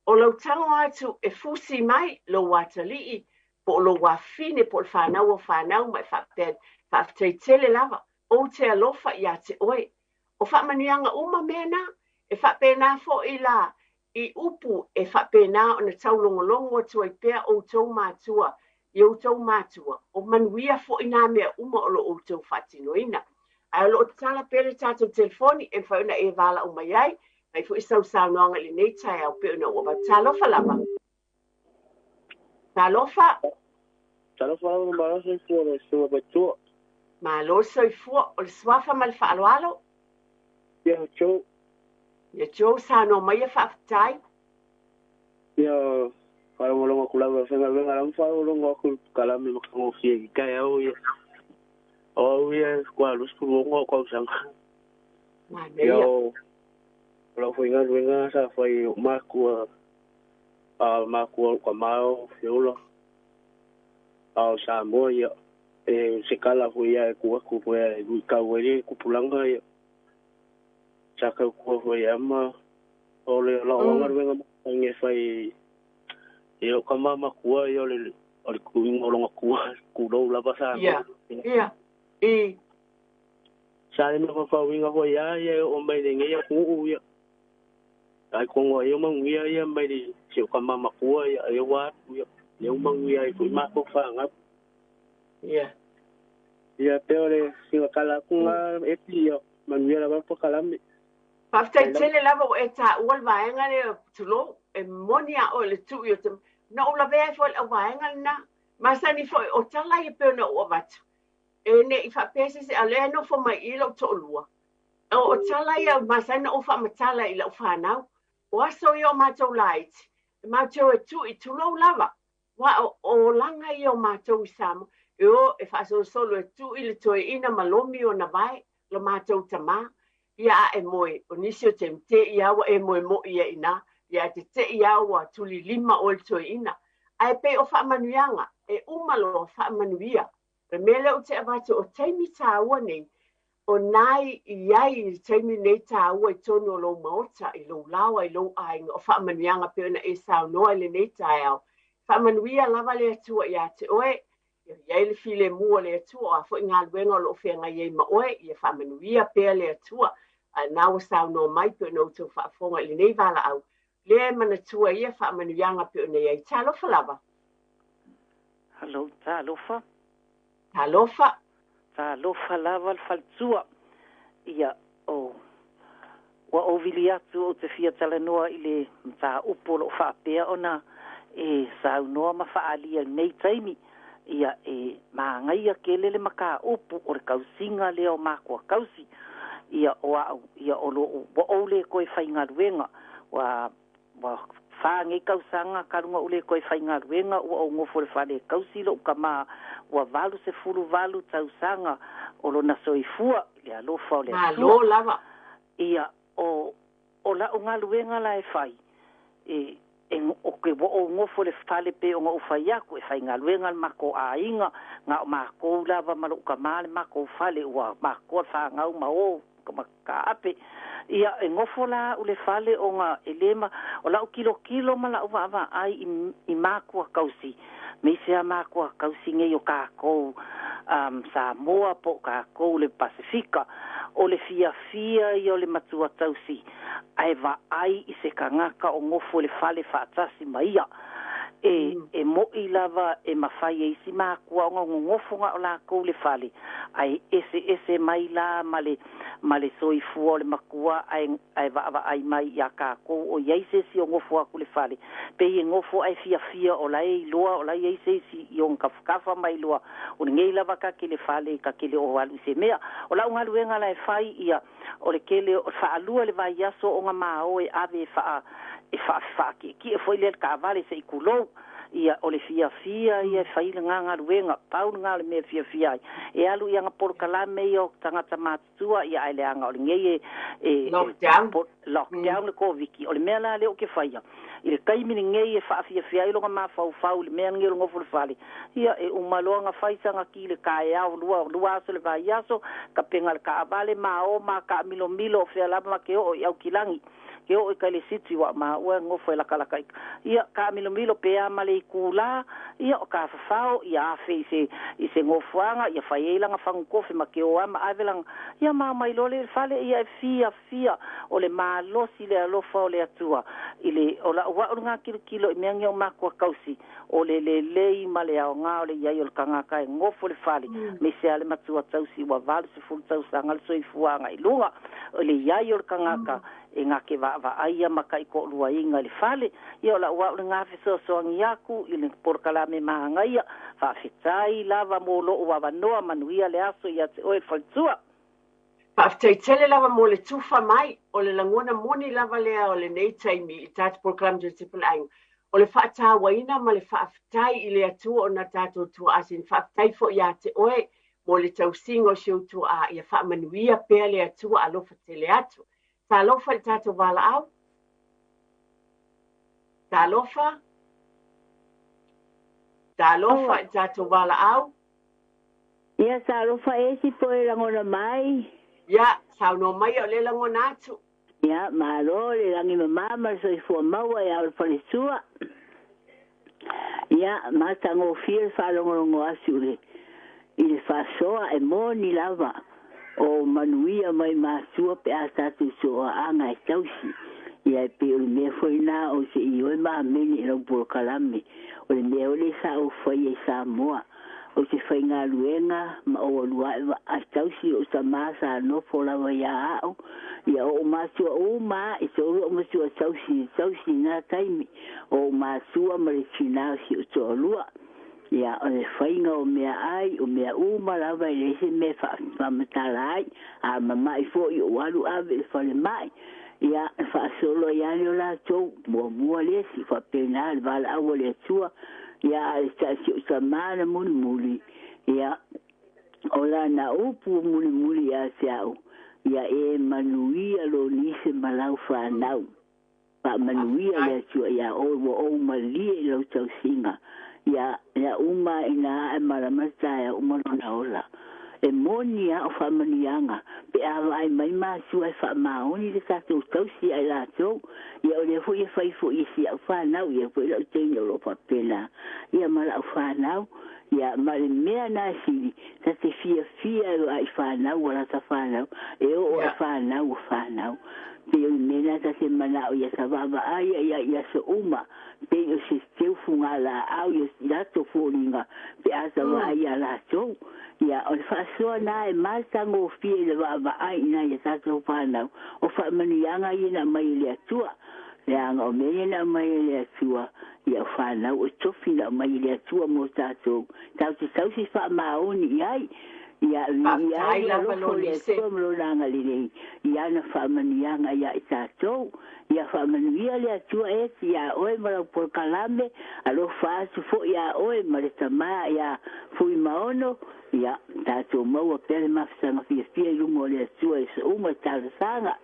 S1: o lau tago atu e fusi mai lou atalii po o lou afafine po o le fanau o fanau ma e faapea, faafetai tele lava, ou te alofa ia te oe. O faamanuiaga uma mea na, e faapena foi la i upu e faapena ona taulogologo atu ai pea outou matua i outou matua, o manuia foi nā mea uma o lo o outou faatinoina. Ae o lo o tatala pea le tatou telefoni e mafai ona e valaau mai ai, fai foi sau saunoaga i lenei taeao pei ona ou avatu. Talofa lava. Talofa.
S4: Talofa lava, malo soifua le susuga faletua.
S1: Malo soifua, o le suafa ma le faaaloalo.
S4: Ia o Joe.
S1: Ia Joe, saunoa maia faafetai.
S4: Ia, faalogologo atu lava i faigaluega lava ma faalogologo atu i le polokalame matagofie i le taeao ia. O au ia faatoa 26 ou tausaga.
S1: Manaia.
S4: Ia o lau faigaluega sa fai i ou matua, a matua o lou tama o Feola, a o Samoa ia, e se tala foi ia e tuu atu foi e luitau ai le tupulaga ia. Sa tautua foi ia ma o le lau galuega masani e fai i lou tama matua ia o le o le tuuina o lona tua, tulou lava Samoa.
S1: Ia, ia, i.
S4: Sa le mafaufauina foi lava ia e oo mai lenei atunuu ia. Ai tonu ai o manuia ia mai le si o tama matua ia e ua atu ia. Lea ua manuia ai foi matou fanau.
S1: Ia.
S4: Ia pei o le sina tala atu lena Eti ia manuia lava le polokalame.
S1: Faafetai tele lava ua e taua le vaega lea, tulou, e moni a oe le tuu i o te. Na ou lavea ai foi i le auvaega lenā. Masani foi o tala ia pei ona ou avatu, e ne i faapea se isi, a o lea e nofo mai i i lou toalua. O tala ia masani ona ou faamatala i lau fanau. O aso ia o matou laiti, e matou e tui, tulou lava. Aua o olaga ia o matou i Samoa, e o e faasolosolo e tui le toeaina ma lomi ona vae, lo matou tamā. Ia a e moe, o nisi o taimi, te'i lava ua e moe mo'i ai i inā, ia ae te te'i lava ua tulilima oe le toeaina. Ae pei o faamanuiaga, e uma loa faamanuia. O le mea lea ou te avatu, o taimi tāua nei, o nā i ai i le taimi nei tāua i totonu o lou maota, i lou laoa, i lou aiga, o faamanuiaga pei ona e saunoa i lenei taeao. Faamanuia lava le Atua ia te oe, ia i ai le filemu o le Atua, o a foi galuega o lo o feagai ai ma oe, ia faamanuia pea le Atua. A na ua saunoa mai pei ona outou faafofoga i lenei valaau, lea e manatua ia faamanuiaga pei ona i ai. Talofa lava.
S2: Hello, talofa.
S1: Talofa.
S2: Talofa lava le faletua. Ia, o, ua ou vili atu ou te fia talanoa i le mataupu o lo o faapea ona e saunoa ma faaalia i lenei taimi. Ia, e magaia tele le mataupu o le tausiga lea o matua tausi. Ia, o au, ia, o lou, ua ou le toe faigaluega. Ua Ua fa nei tausaga talu ona ou le toe faigaluega, ua ou nofo i le fale e tausi lou tama, ua 88 tausaga o lona soifua i le alofa o le Atua.
S1: Malo lava.
S2: Ia, o, o la'u galuega la e fai, e, E o ke ua ou gofo i le fale pei ona ou fai atu e faigaluega le matou aiga na o makou lava ma lo'u tamā le matou fale ua makoa le fanau ma o ma kaape. Ia e gofo la a'u le fale ona e lē ma o la'u kilokilo ma la'u vaavaai i i makua tausi meise a makua tausi nei o kākou Samoa po o kākou le Pasefika o le fiafia ia o le matua tausi ae vaai i se tagata o gofo i le fale faatasi ma ia. E e mo'i lava e mafai e isi makua ona gogofo na o lakou le fale ae eseese mai la ma le ma le soifua o le makua ae ae vaavaai mai iā kākou o i ai se isi o gofo atu le fale pei e gofo ae fiafia o la e iloa o la e i ai se isi i ona tafatafa ma iloa o lenei lava ka te le fale ka te le o alu i se mea. O la'u galuega la e fai ia o le tele o le faalua le vaiaso ona mao e ave e faa e faafefaaki'eki'e foi lea le taavale se i tulou ia o le fiafia ia e fai lena galuega. Pau lena o le mea e fiafia ai e alu i ana polokalame ia o tagata matutua ia ae leaga o lenei e e
S1: Lockdown.
S2: Lockdown le Koviti. O le mea la lea ou te faia i le taimi lenei e faafiafia ai lona mafaufau i le mea lenei o le nofo i le fale ia e uma loa ona fai sana ki i le taeao lua lua aso le vaiaso tapena le taavale ma o ma taamilomilo o fea lava ma ke oo i Aukilagi ke oo i kai le siti ua maua e nofo e lakalaka i ia taamilomilo pe a ma le itulā ia o tafafao ia afe i se i se nofoaga ia fai ai lana fagukofe ma ke o a ma ave lana ia ma mai loa lea i le fale ia e fiafia o le malosi le alofa o le Atua i le o la'u a'u lena kilokilo i mea nei o makua tausi o le lelei ma le aogā o le i ai o le tagata e nofo i le fale me se a le matua tausi ua 80 tausaga le soifuaga i luga o le i ai o le tagata e gake vaavaai ia ma taitoaluaina i le fale. Ia o la'u a'u lena fesoasoani atu i le polokalame magaia. Faafetai lava mo lo'u avanoa manuia le aso ia te oe le faletua.
S1: Faafetai tele lava mo le tufa mai, o le lagona moni lava lea o lenei taimi i tatou polokalame Tupulaga, o le faatauaina ma le faafetai i le Atua ona tatou tuaa sini. Faafetai foi ia te oe mo le tausiga o si ou tuaa, ia faamanuia pea le Atua alofa tele atu. Talofa i le tatou valaau. Talofa. Talofa i le tatou valaau.
S5: Ia talofa e si po e lagona mai.
S1: Ia, saunoa mai o le lagona atu.
S5: Ia, malo le lagi mamā ma le soifua maua e ao le falesua. Ia, matagofie le faalogologo atu le i le faasoa e moni lava o manuia mai matua pe a tatou soaaga e tausi. Ia e pei o le mea foi lena o se i oe ma amene i lau polokalame. O le mea o le sa ou faia i Samoa. O te faigaluega ma ou alu ae vaai tausi lo'u tamā sa nofo lava iā a'u ia o'u matua uma a i tolu o'u matua tausi tausi i na taimi o o'u matua ma le tinā o si o'u to'alua ia o le faiga o meaai o mea uma lava e leai se mea e faamatala ai a mama'i fo'i o'u alu ave i le falema'i ia e faasolo ai lava lea o latou muamua le esi faapena le valaau a le Atua ia a le si o'u tamā na mulimuli ia o lana upu mulimuli ia te a'u ia e manuia lo nise ma lau fanau faamanuia le Atua iā oe ua ou malie i lau tausiga ia ia uma ina a'e malama taeao uma lona ola. E moni a o faamanuiaga pe a vaai mai matua e faamaoni le tatou tausi ia i latou ia o lea foi e fai fo'i e si a'u fanau ia foi la'u teine o lo'o faapena ia ma la'u fanau ia ma le mea na e sili ta te fiafia e vaai fanau ua lata fanau e oo ae fanau ua fanau pei o le mea lena ta te mana'o ia ta vaavaai ia i aso uma pei o se teu fugalaau ia latou foliga pe a ta vaai iā latou ia o le faasoa lena e matagofie i le vaavaai i nai a tatou fanau o faamanuiaga ia na aumai e le Atua leaga o mea ia na aumai e le Atua ia o fanau o tofi na aumai e le Atua mo tatou tatou te tausi faamaoni i ai ia viia ai
S1: Faafetai
S5: le
S1: lava
S5: alofa o le
S1: Lolise.
S5: Atua ma lona agalelei i ana faamanuiaga iā i tatou. Ia faamanuia le Atua e iā oe ma lau polokalame, alofa atu fo'i iā oe ma le tamā iā Fuimaono, ia tatou maua pea le mafutaga fiafia i luga o le Atua i aso uma i talosaga.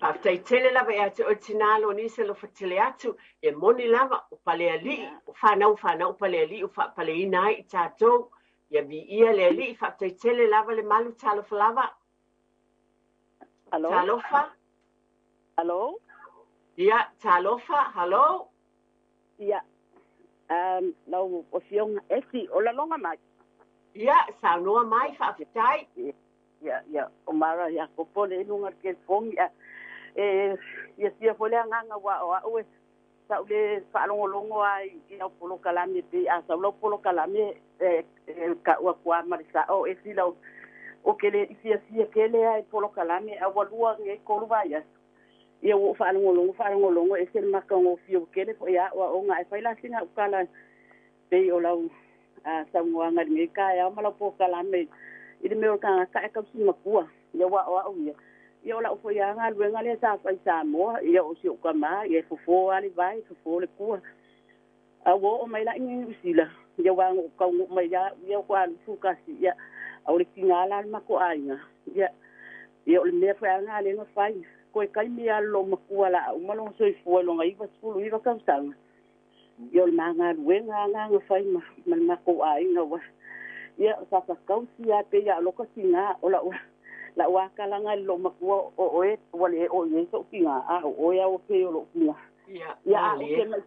S1: Faafetai tele lava ia te oe tinā Lonisa alofa tele atu, e moni lava o Palealii, o fanau fanau Palealii o faapaleina ai i tatou. Ia viia le Alii, faafetai tele lava le malu talofa lava.
S2: Alo?
S1: Talofa.
S2: Alo?
S1: Ia, talofa, hello.
S2: Ia, lau afioga Esi, o laloga mai.
S1: Ia, saunoa mai, faafetai.
S2: Ia, ia, o Mara Iakopo le i luga o le telefoni. E fiafia foi le agaga ua o a'u e sa'u le faalogologo ai i lau polokalame pei a sau lau polokalame e ka'u atu a ma le sa'o e sila o ke le i fiafia tele ai polokalame a ua lua nei tolu vaiaso ia ua ou faalogologo faalogologo ese le matagofie ua tele fo'i a'oa'oga ae fai la sina a'u tala pei o lau saunoaga i lenei taeao ma lau polokalame i le mea o le tagata ae tausi matua ia ua a'oa'o ia ia o la'u foi a galuega lea sa fai Samoa ia o si o'u tamā ia e fofo a le vae fofo le tua a ua oo mai la i Niu Sila ia ua na ou taunuu mai ia ia o 21 ia a o le tigā la le matou aiga ia ia o le mea foi a na lea na fai toe taimi a le matua la uma lona soifua i lona 99 tausaga ia o le ma galuega a na fai ma le matou aiga ua ia sa fatausi a pei a o loka tigā o la'u la'u akalaga i le loomatua o oe ua le oo i ai so'u tigā a o oe a ua pei o lo'u tigā
S1: Ia,
S2: ia a
S1: malie.
S2: oke mai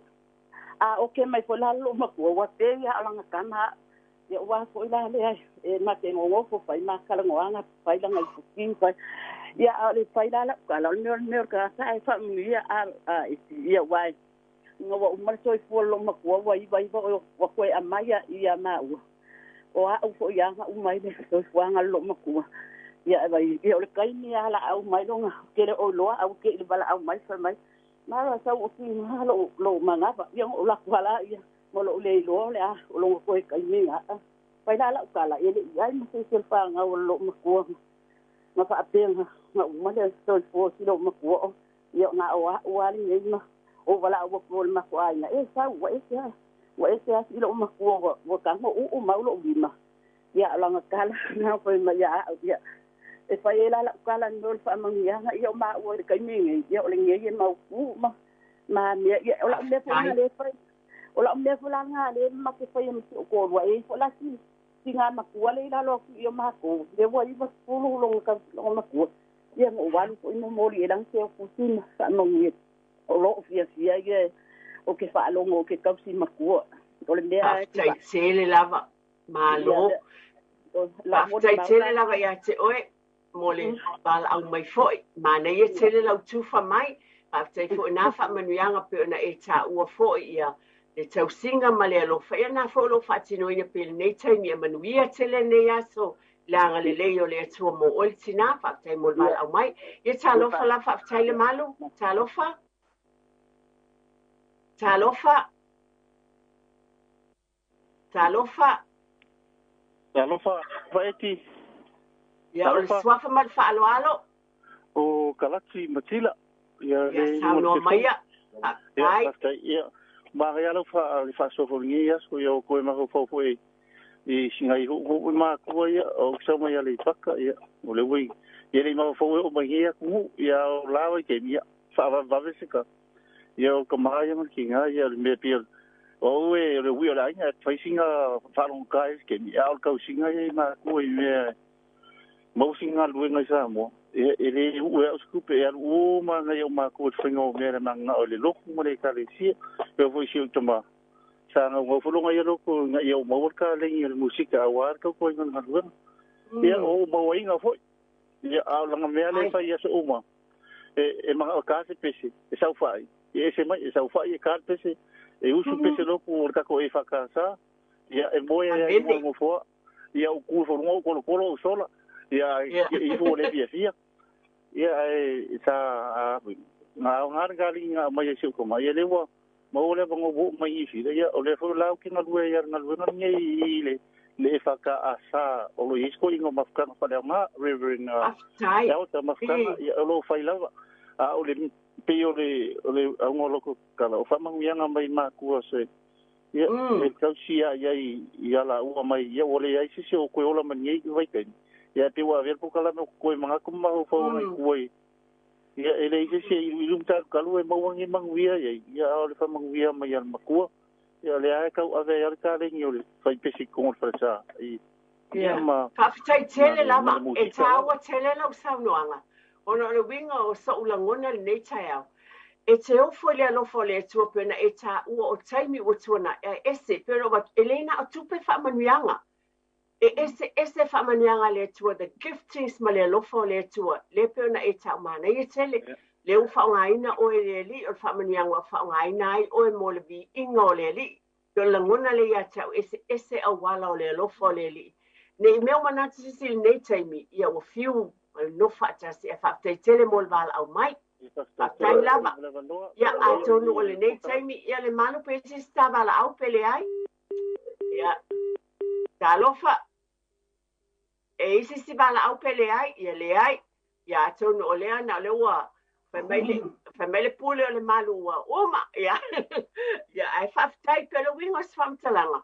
S2: a oke mai foi la le loomatua ua pei a o laga tama ia ua fo'i la lea e ma te gogofo fai ma kalagoaga fai laga ifuki fai ia a o le fai la la'u kala o le mea o le mea o le tagata ae faamuia a ia ua ina ua uma le soifua le loomatua ua 99 o ua toe aumai ia maua o a'u fo'i aga uma ai le soifuaga le loomatua ia e vai ia o le taimi a la au mai loga tele o loa au ke i le valaau mai fai mai mala sau o tiga lou manava ia o laku ala ia ma lou le iloa o le a o loga toe taimi ga'a fai la la'u tala e le'i ai ma se se fagau o le loomatua ma faapea na uma le soifua si loomatua o ia na o a'u a lenei ma o valaau atu o le matou aiga e sau ua ese a ua ese a si loomatua ua ua tago uu mau lo'u lima ia o laga tala na fai mai ia a'u ia e fai ai la la'u tala mea o le faamanuiaga ia o maua i le taimi nei ia o lenei e mautū ma ma mea ia o la'u mea foi
S1: Faafetai.
S2: na lē fai o la'u mea foi la na lē ma ke fai ma si o kolua e foi la si tigā matua le i lalo atu i o makou le ua 90 loga kau loga matua ia mo walu foi momoli e lagi se o kusi ma faamanuia o lo'o fiafia ia o ke faalogo o ke tausi matua o le mea e te
S1: Faafetai tele lava.
S2: ia
S1: Malo.
S2: o la mo le
S1: Faafetai
S2: mau
S1: tele
S2: la
S1: lava ia te oe mo le valaau mai foi. Manaia tele lau tufa mai. Faafetai foi na faamanuiaga pei ona e taua foi ia le tausiga ma le alofa. Ia na foi o lou faatinoina pei lenei taimi e manuia tele lenei aso le agalelei o le Atua mo oe le tinā. Faafetai mo le
S2: ia
S1: valaau mai. Ia talofa la faafetai le malu. Talofa. Talofa. Talofa.
S4: Talofa vaeti.
S1: Ia o le
S4: Talofa.
S1: suafa ma le faaaloalo.
S4: O Kalati Matila. Ia
S1: Ia
S4: le i luga o le
S1: saunoa
S4: telefoni.
S1: maia.
S4: Ia,
S1: Faafetai.
S4: faafetai. Ia, ma ia lau fa le faasoafogiga ia aso ia o koe mafaufau foi i sinai hu'uhu'u makua ia o sau mai ia le paka ia o le ui ia le mafaufau e o mai ia kumu ia o lawa i taimi ia faavavevave se ka ia o ka maia ma le kiga ia o le mea pia o ue o le ui o le aiga e faisiga faalogogā i se taimi a o le tausiga ia i makua i mea mau siga galuega i Samoa e e lē u'u e a'u se tupe e alu uma agai o makua i le faiga o mea le magaga'o i le lotu ma le ekalesia e foi si ou tamā sa gaugau foi loga ia loko ina ia ou maua le kalegi o le musika auā le tautuaina o le galuega ia o ou mauaiga foi ia a o laga mea lea
S1: Ai.
S4: fai i aso uma e maga'o e kā se pese e saufa'i e ese mai e saufa'i e kā le pese e usu pese loku o le tatou e faakasā ia e moe ai ai luga o
S1: Amene.
S4: le nofoa ia ou ku foluga ou kolokolo ou sola ia
S1: Ia.
S4: ifo o le fiafia ia ae sa ga aogā le kaliga aumai ai si ou tama ia lea ua maua le avaga ua oo mai Niu Sila ia o lea foi la ou te galue ai a le galuega lenei i le le EFKS o lo i ai se toeaina o mafutaga faaleaogā Reverend
S1: Faafetai.
S4: Elder mafutaga ia o loo fai lava a o le pei o le o le auga o loko tala o faamanuiaga mai makua se ia e tausi a iai i alaua mai ia ua leai sisi o koe ola ma nei vaitaimi ia pe ua avea le polokalame o koe manatu ma mafaufau agai tua i Ia e leai se isi e iluilu ma talutalu e maua ni manuia iai, ia a o le faamanuia mai a le matua. Ia lea e tau ave ai lava le taleni o le faipesi i totonu o le falesa i ia
S1: Ia,
S4: ma
S1: faafetai
S4: ma
S1: tele
S4: le ma
S1: lava.
S4: le
S1: E
S4: musika lava.
S1: taua tele lau saunoaga, ona o le uiga o so'u lagona i lenei taeao. E te ofo i le alofa o le Atua pei ona e taua o taimi ua tuanai, ae ese, pei ona ou avatu, e le na o tupe faamanuiaga. E ese ese faamanuiaga a le Atua, the giftings ma le alofa o le Atua, lea pei ona e tau manaia tele. Lea ua faaaogaina oe e le Alii, o le faamanuiaga ua faaaogaina ai oe mo le viiga o le Alii. Pei o le lagona lea ia te au, eseese auala o le alofa o le Alii. Ne i mea ua manatu se isi i lenei taimi, ia ua fiu ma nonofo faatasi, ae faafetai tele mo le valaau mai.
S4: Ia faafetai
S1: Faafetai
S4: tele
S1: lava.
S4: mo le avanoa,
S1: Ia,
S4: manuia
S1: atonu o
S4: le
S1: lenei
S4: polokalame.
S1: taimi, ia le malu pe isi se ta valaau pe leai. Ia, talofa, e isi si valaau pe leai, ia leai. Ia atonu o lea na o lea ua fai mai le fai mai le pule o le malu ua uma. Ia, ia ae faafetai pe le uiga o se faamatalaga.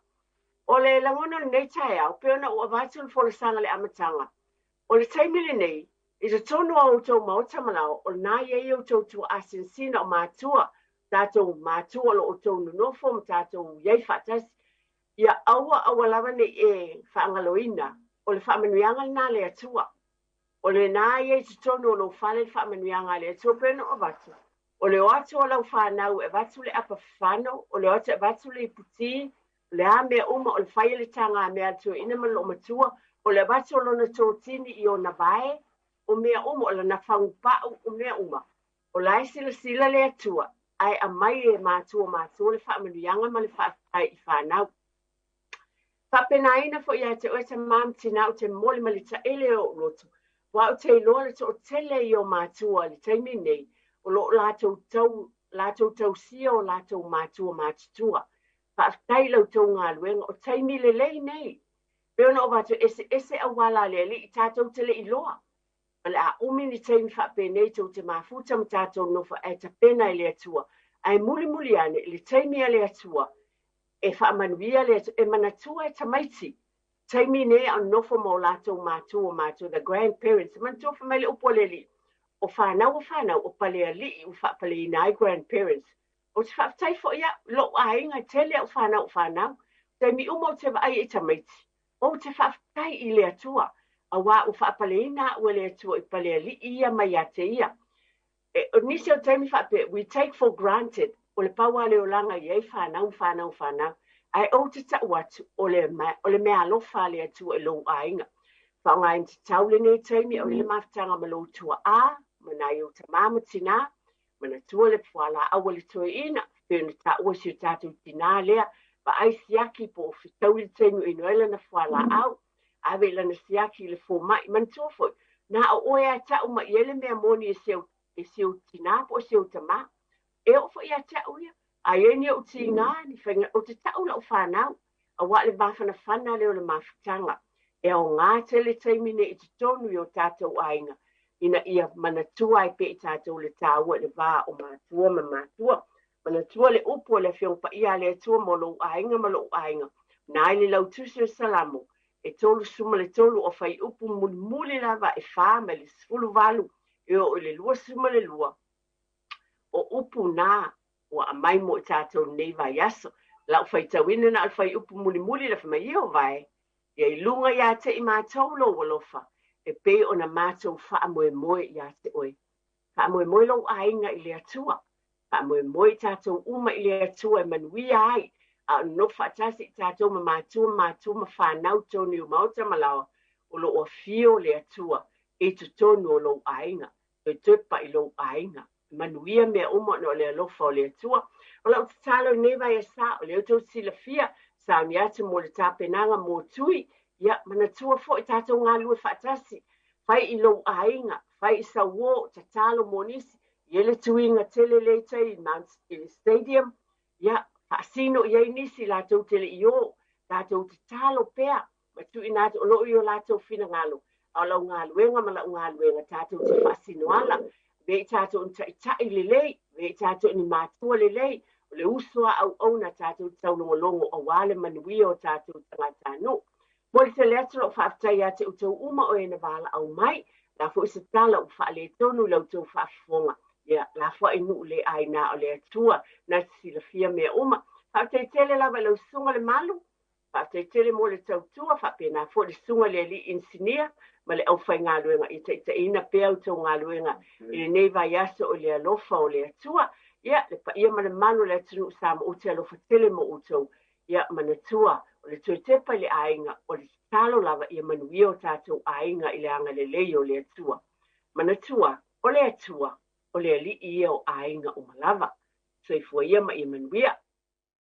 S1: O le lagona o lenei taeao, pei ona ua avatu le folasaga i le amataga. O le taimi lenei, i totonu o outou maota ma laoa, o lena e i ai outou tuaasinasina o matua, tatou matua o lo o outou nonofo ma tatou i ai faatasi. Ia aua aua lava ne i e faagaloina, o le faamanuiaga lena a le Atua. O lena e i ai i totonu o lou fale le faamanuiaga a le Atua pei ona ou avatu. O le o atu o lau fanau e avatu le apa fafano, o le o atu e avatu le iputi, o le a mea uma, o le fai o le tagamea a le toeaina ma le loomatua, o le avatu o lona totini i ona vae, o mea uma, o lana fagupau, o mea uma. O la e silasila le Atua, ae aumai e matua matua le faamanuiaga ma le faafetai i fanau. Faapenaina foi ia te oe tamā ma tinā ou te momoli ma le taele o ou loto, aua ou te iloa le toatele ia o matua i le taimi nei o lo o latou tau latou tausia o latou matua matutua. Faafetai i la outou galuega, o taimi lelei nei. Pei ona ou avatu, e eseese auala a le Alii, tatou te le iloa. O le a umi ni taimi faapenei tou te mafuta ma tatou nofo ae tapena e le Atua. Ae mulimuli ane i le taimi a le Atua e faamanuia le Atua, e manatua e tamaiti taimi nei a o nofo ma o latou matua matua, the grandparents. Manatua fai mai le upu a le Alii, o fanau a fanau, o palealii ua faapaleina ai grandparents. Ou te faafetai foi au, lou aiga, e tele au fanau o fanau. Taimi uma ou te vaai i tamaiti, ou te faafetai i le Atua, auā ua faapaleina au e le Atua i palealii ia mai ia te ia. E, o nisi o taimi faapea, we take for granted, o le pau lava le olaga e i ai fanau ma fanau ma fanau. Ae ou te tau atu, o le, o le meaalofa a le Atua i lou aiga. Faaaogaina tatau lenei taimi, au i le mafutaga ma lou tuaa, ma nai ou tamā ma tinā, manatua le fualaau a le toeaina, pei ona taua si o tatou tinā lea, vaai siaki po o fetaui le taimi o inu ai lana fualaau, ave i lana siaki i le fomai. Manatua foi, na o oe lava e tau mai i ai le mea moni e si au, e si ou tinā po o si ou tamā. E oo foi ia te au ia, a i ai ni ou tiga, ni faiga, ou te tau lau fanau, auā le mafanafana lea o le mafutaga. E aoga tele taimi nei i totonu i o tatou aiga, ina ia manatua ai pea i tatou le taua i le va o matua ma matua. Manatua le upu a le Afioga Paia a le Atua mo lou aiga ma lou aiga, na ai le lautusi o Salamo, e 33 o fuaiupu mulimuli lava e 4 mai le 18 e oo i le 22, o upu na ua aumai mo i tatou i lenei vaiaso. Lau faitauina na o le fuaiupu mulimuli le fai mai, Ieova e, ia i luga ia te i matou lou alofa, e pei ona matou faamoemoe ia te oe. Faamoemoe lou aiga i le Atua. Faamoemoe i tatou uma i le Atua e manuia ai, a o nonofo faatasi i tatou ma matua ma matua ma fanau tonu i o maota ma laoa, o lo o afio le Atua i totonu o lou aiga. Toetoe pa'i lou aiga. Manuia mea uma ona o le alofa o le Atua. O lau tatalo i lenei vaiasa, o lea tou te silafia, sauni atu mo le tapenaga mo tui, ia manatua foi tatou galulue faatasi, fai i lou aiga, fai i sau uo, tatalo mo nisi, i ai le tuiga tele lea i tai i Mount i le stadium, ia faasino i ai nisi latou te le i o, tatou tatalo pea ma tuuina atu o lo o i o latou finagalo, a o lau galuega ma lau galuega tatou te faasino ala, avea i tatou ni taitai lelei, avea i tatou ni matua lelei, o le uso a auauna tatou te taulogologo auā le manuia o tatou tagatanuu. Momoli tele atu lau faafetai ia te outou uma o e na valaau mai, Le a foi se tala ua faaletonu i la outou faafofoga, ia lafoai i nuu le aina o le Atua na te silafia mea uma. Faafetai tele lava i lau Susuga Lemalu, faafetai tele mo le tautua, faapena foi le Susuga i le Alii Inisinia ma le aufaigaluega ia taitaiina pea outou galuega i lenei vaiaso i le alofa o le Atua. Ia, le paia ma le mamalu o le atunuu Samoa ou te alofa tele mo outou. Ia, manatua, o le toe tepa i le aiga, o le tatalo lava ia manuia o tatou aiga i le agalelei o le Atua. Manatua, o le Atua, o le Alii ia o aiga uma lava. Soifua ia ma ia manuia.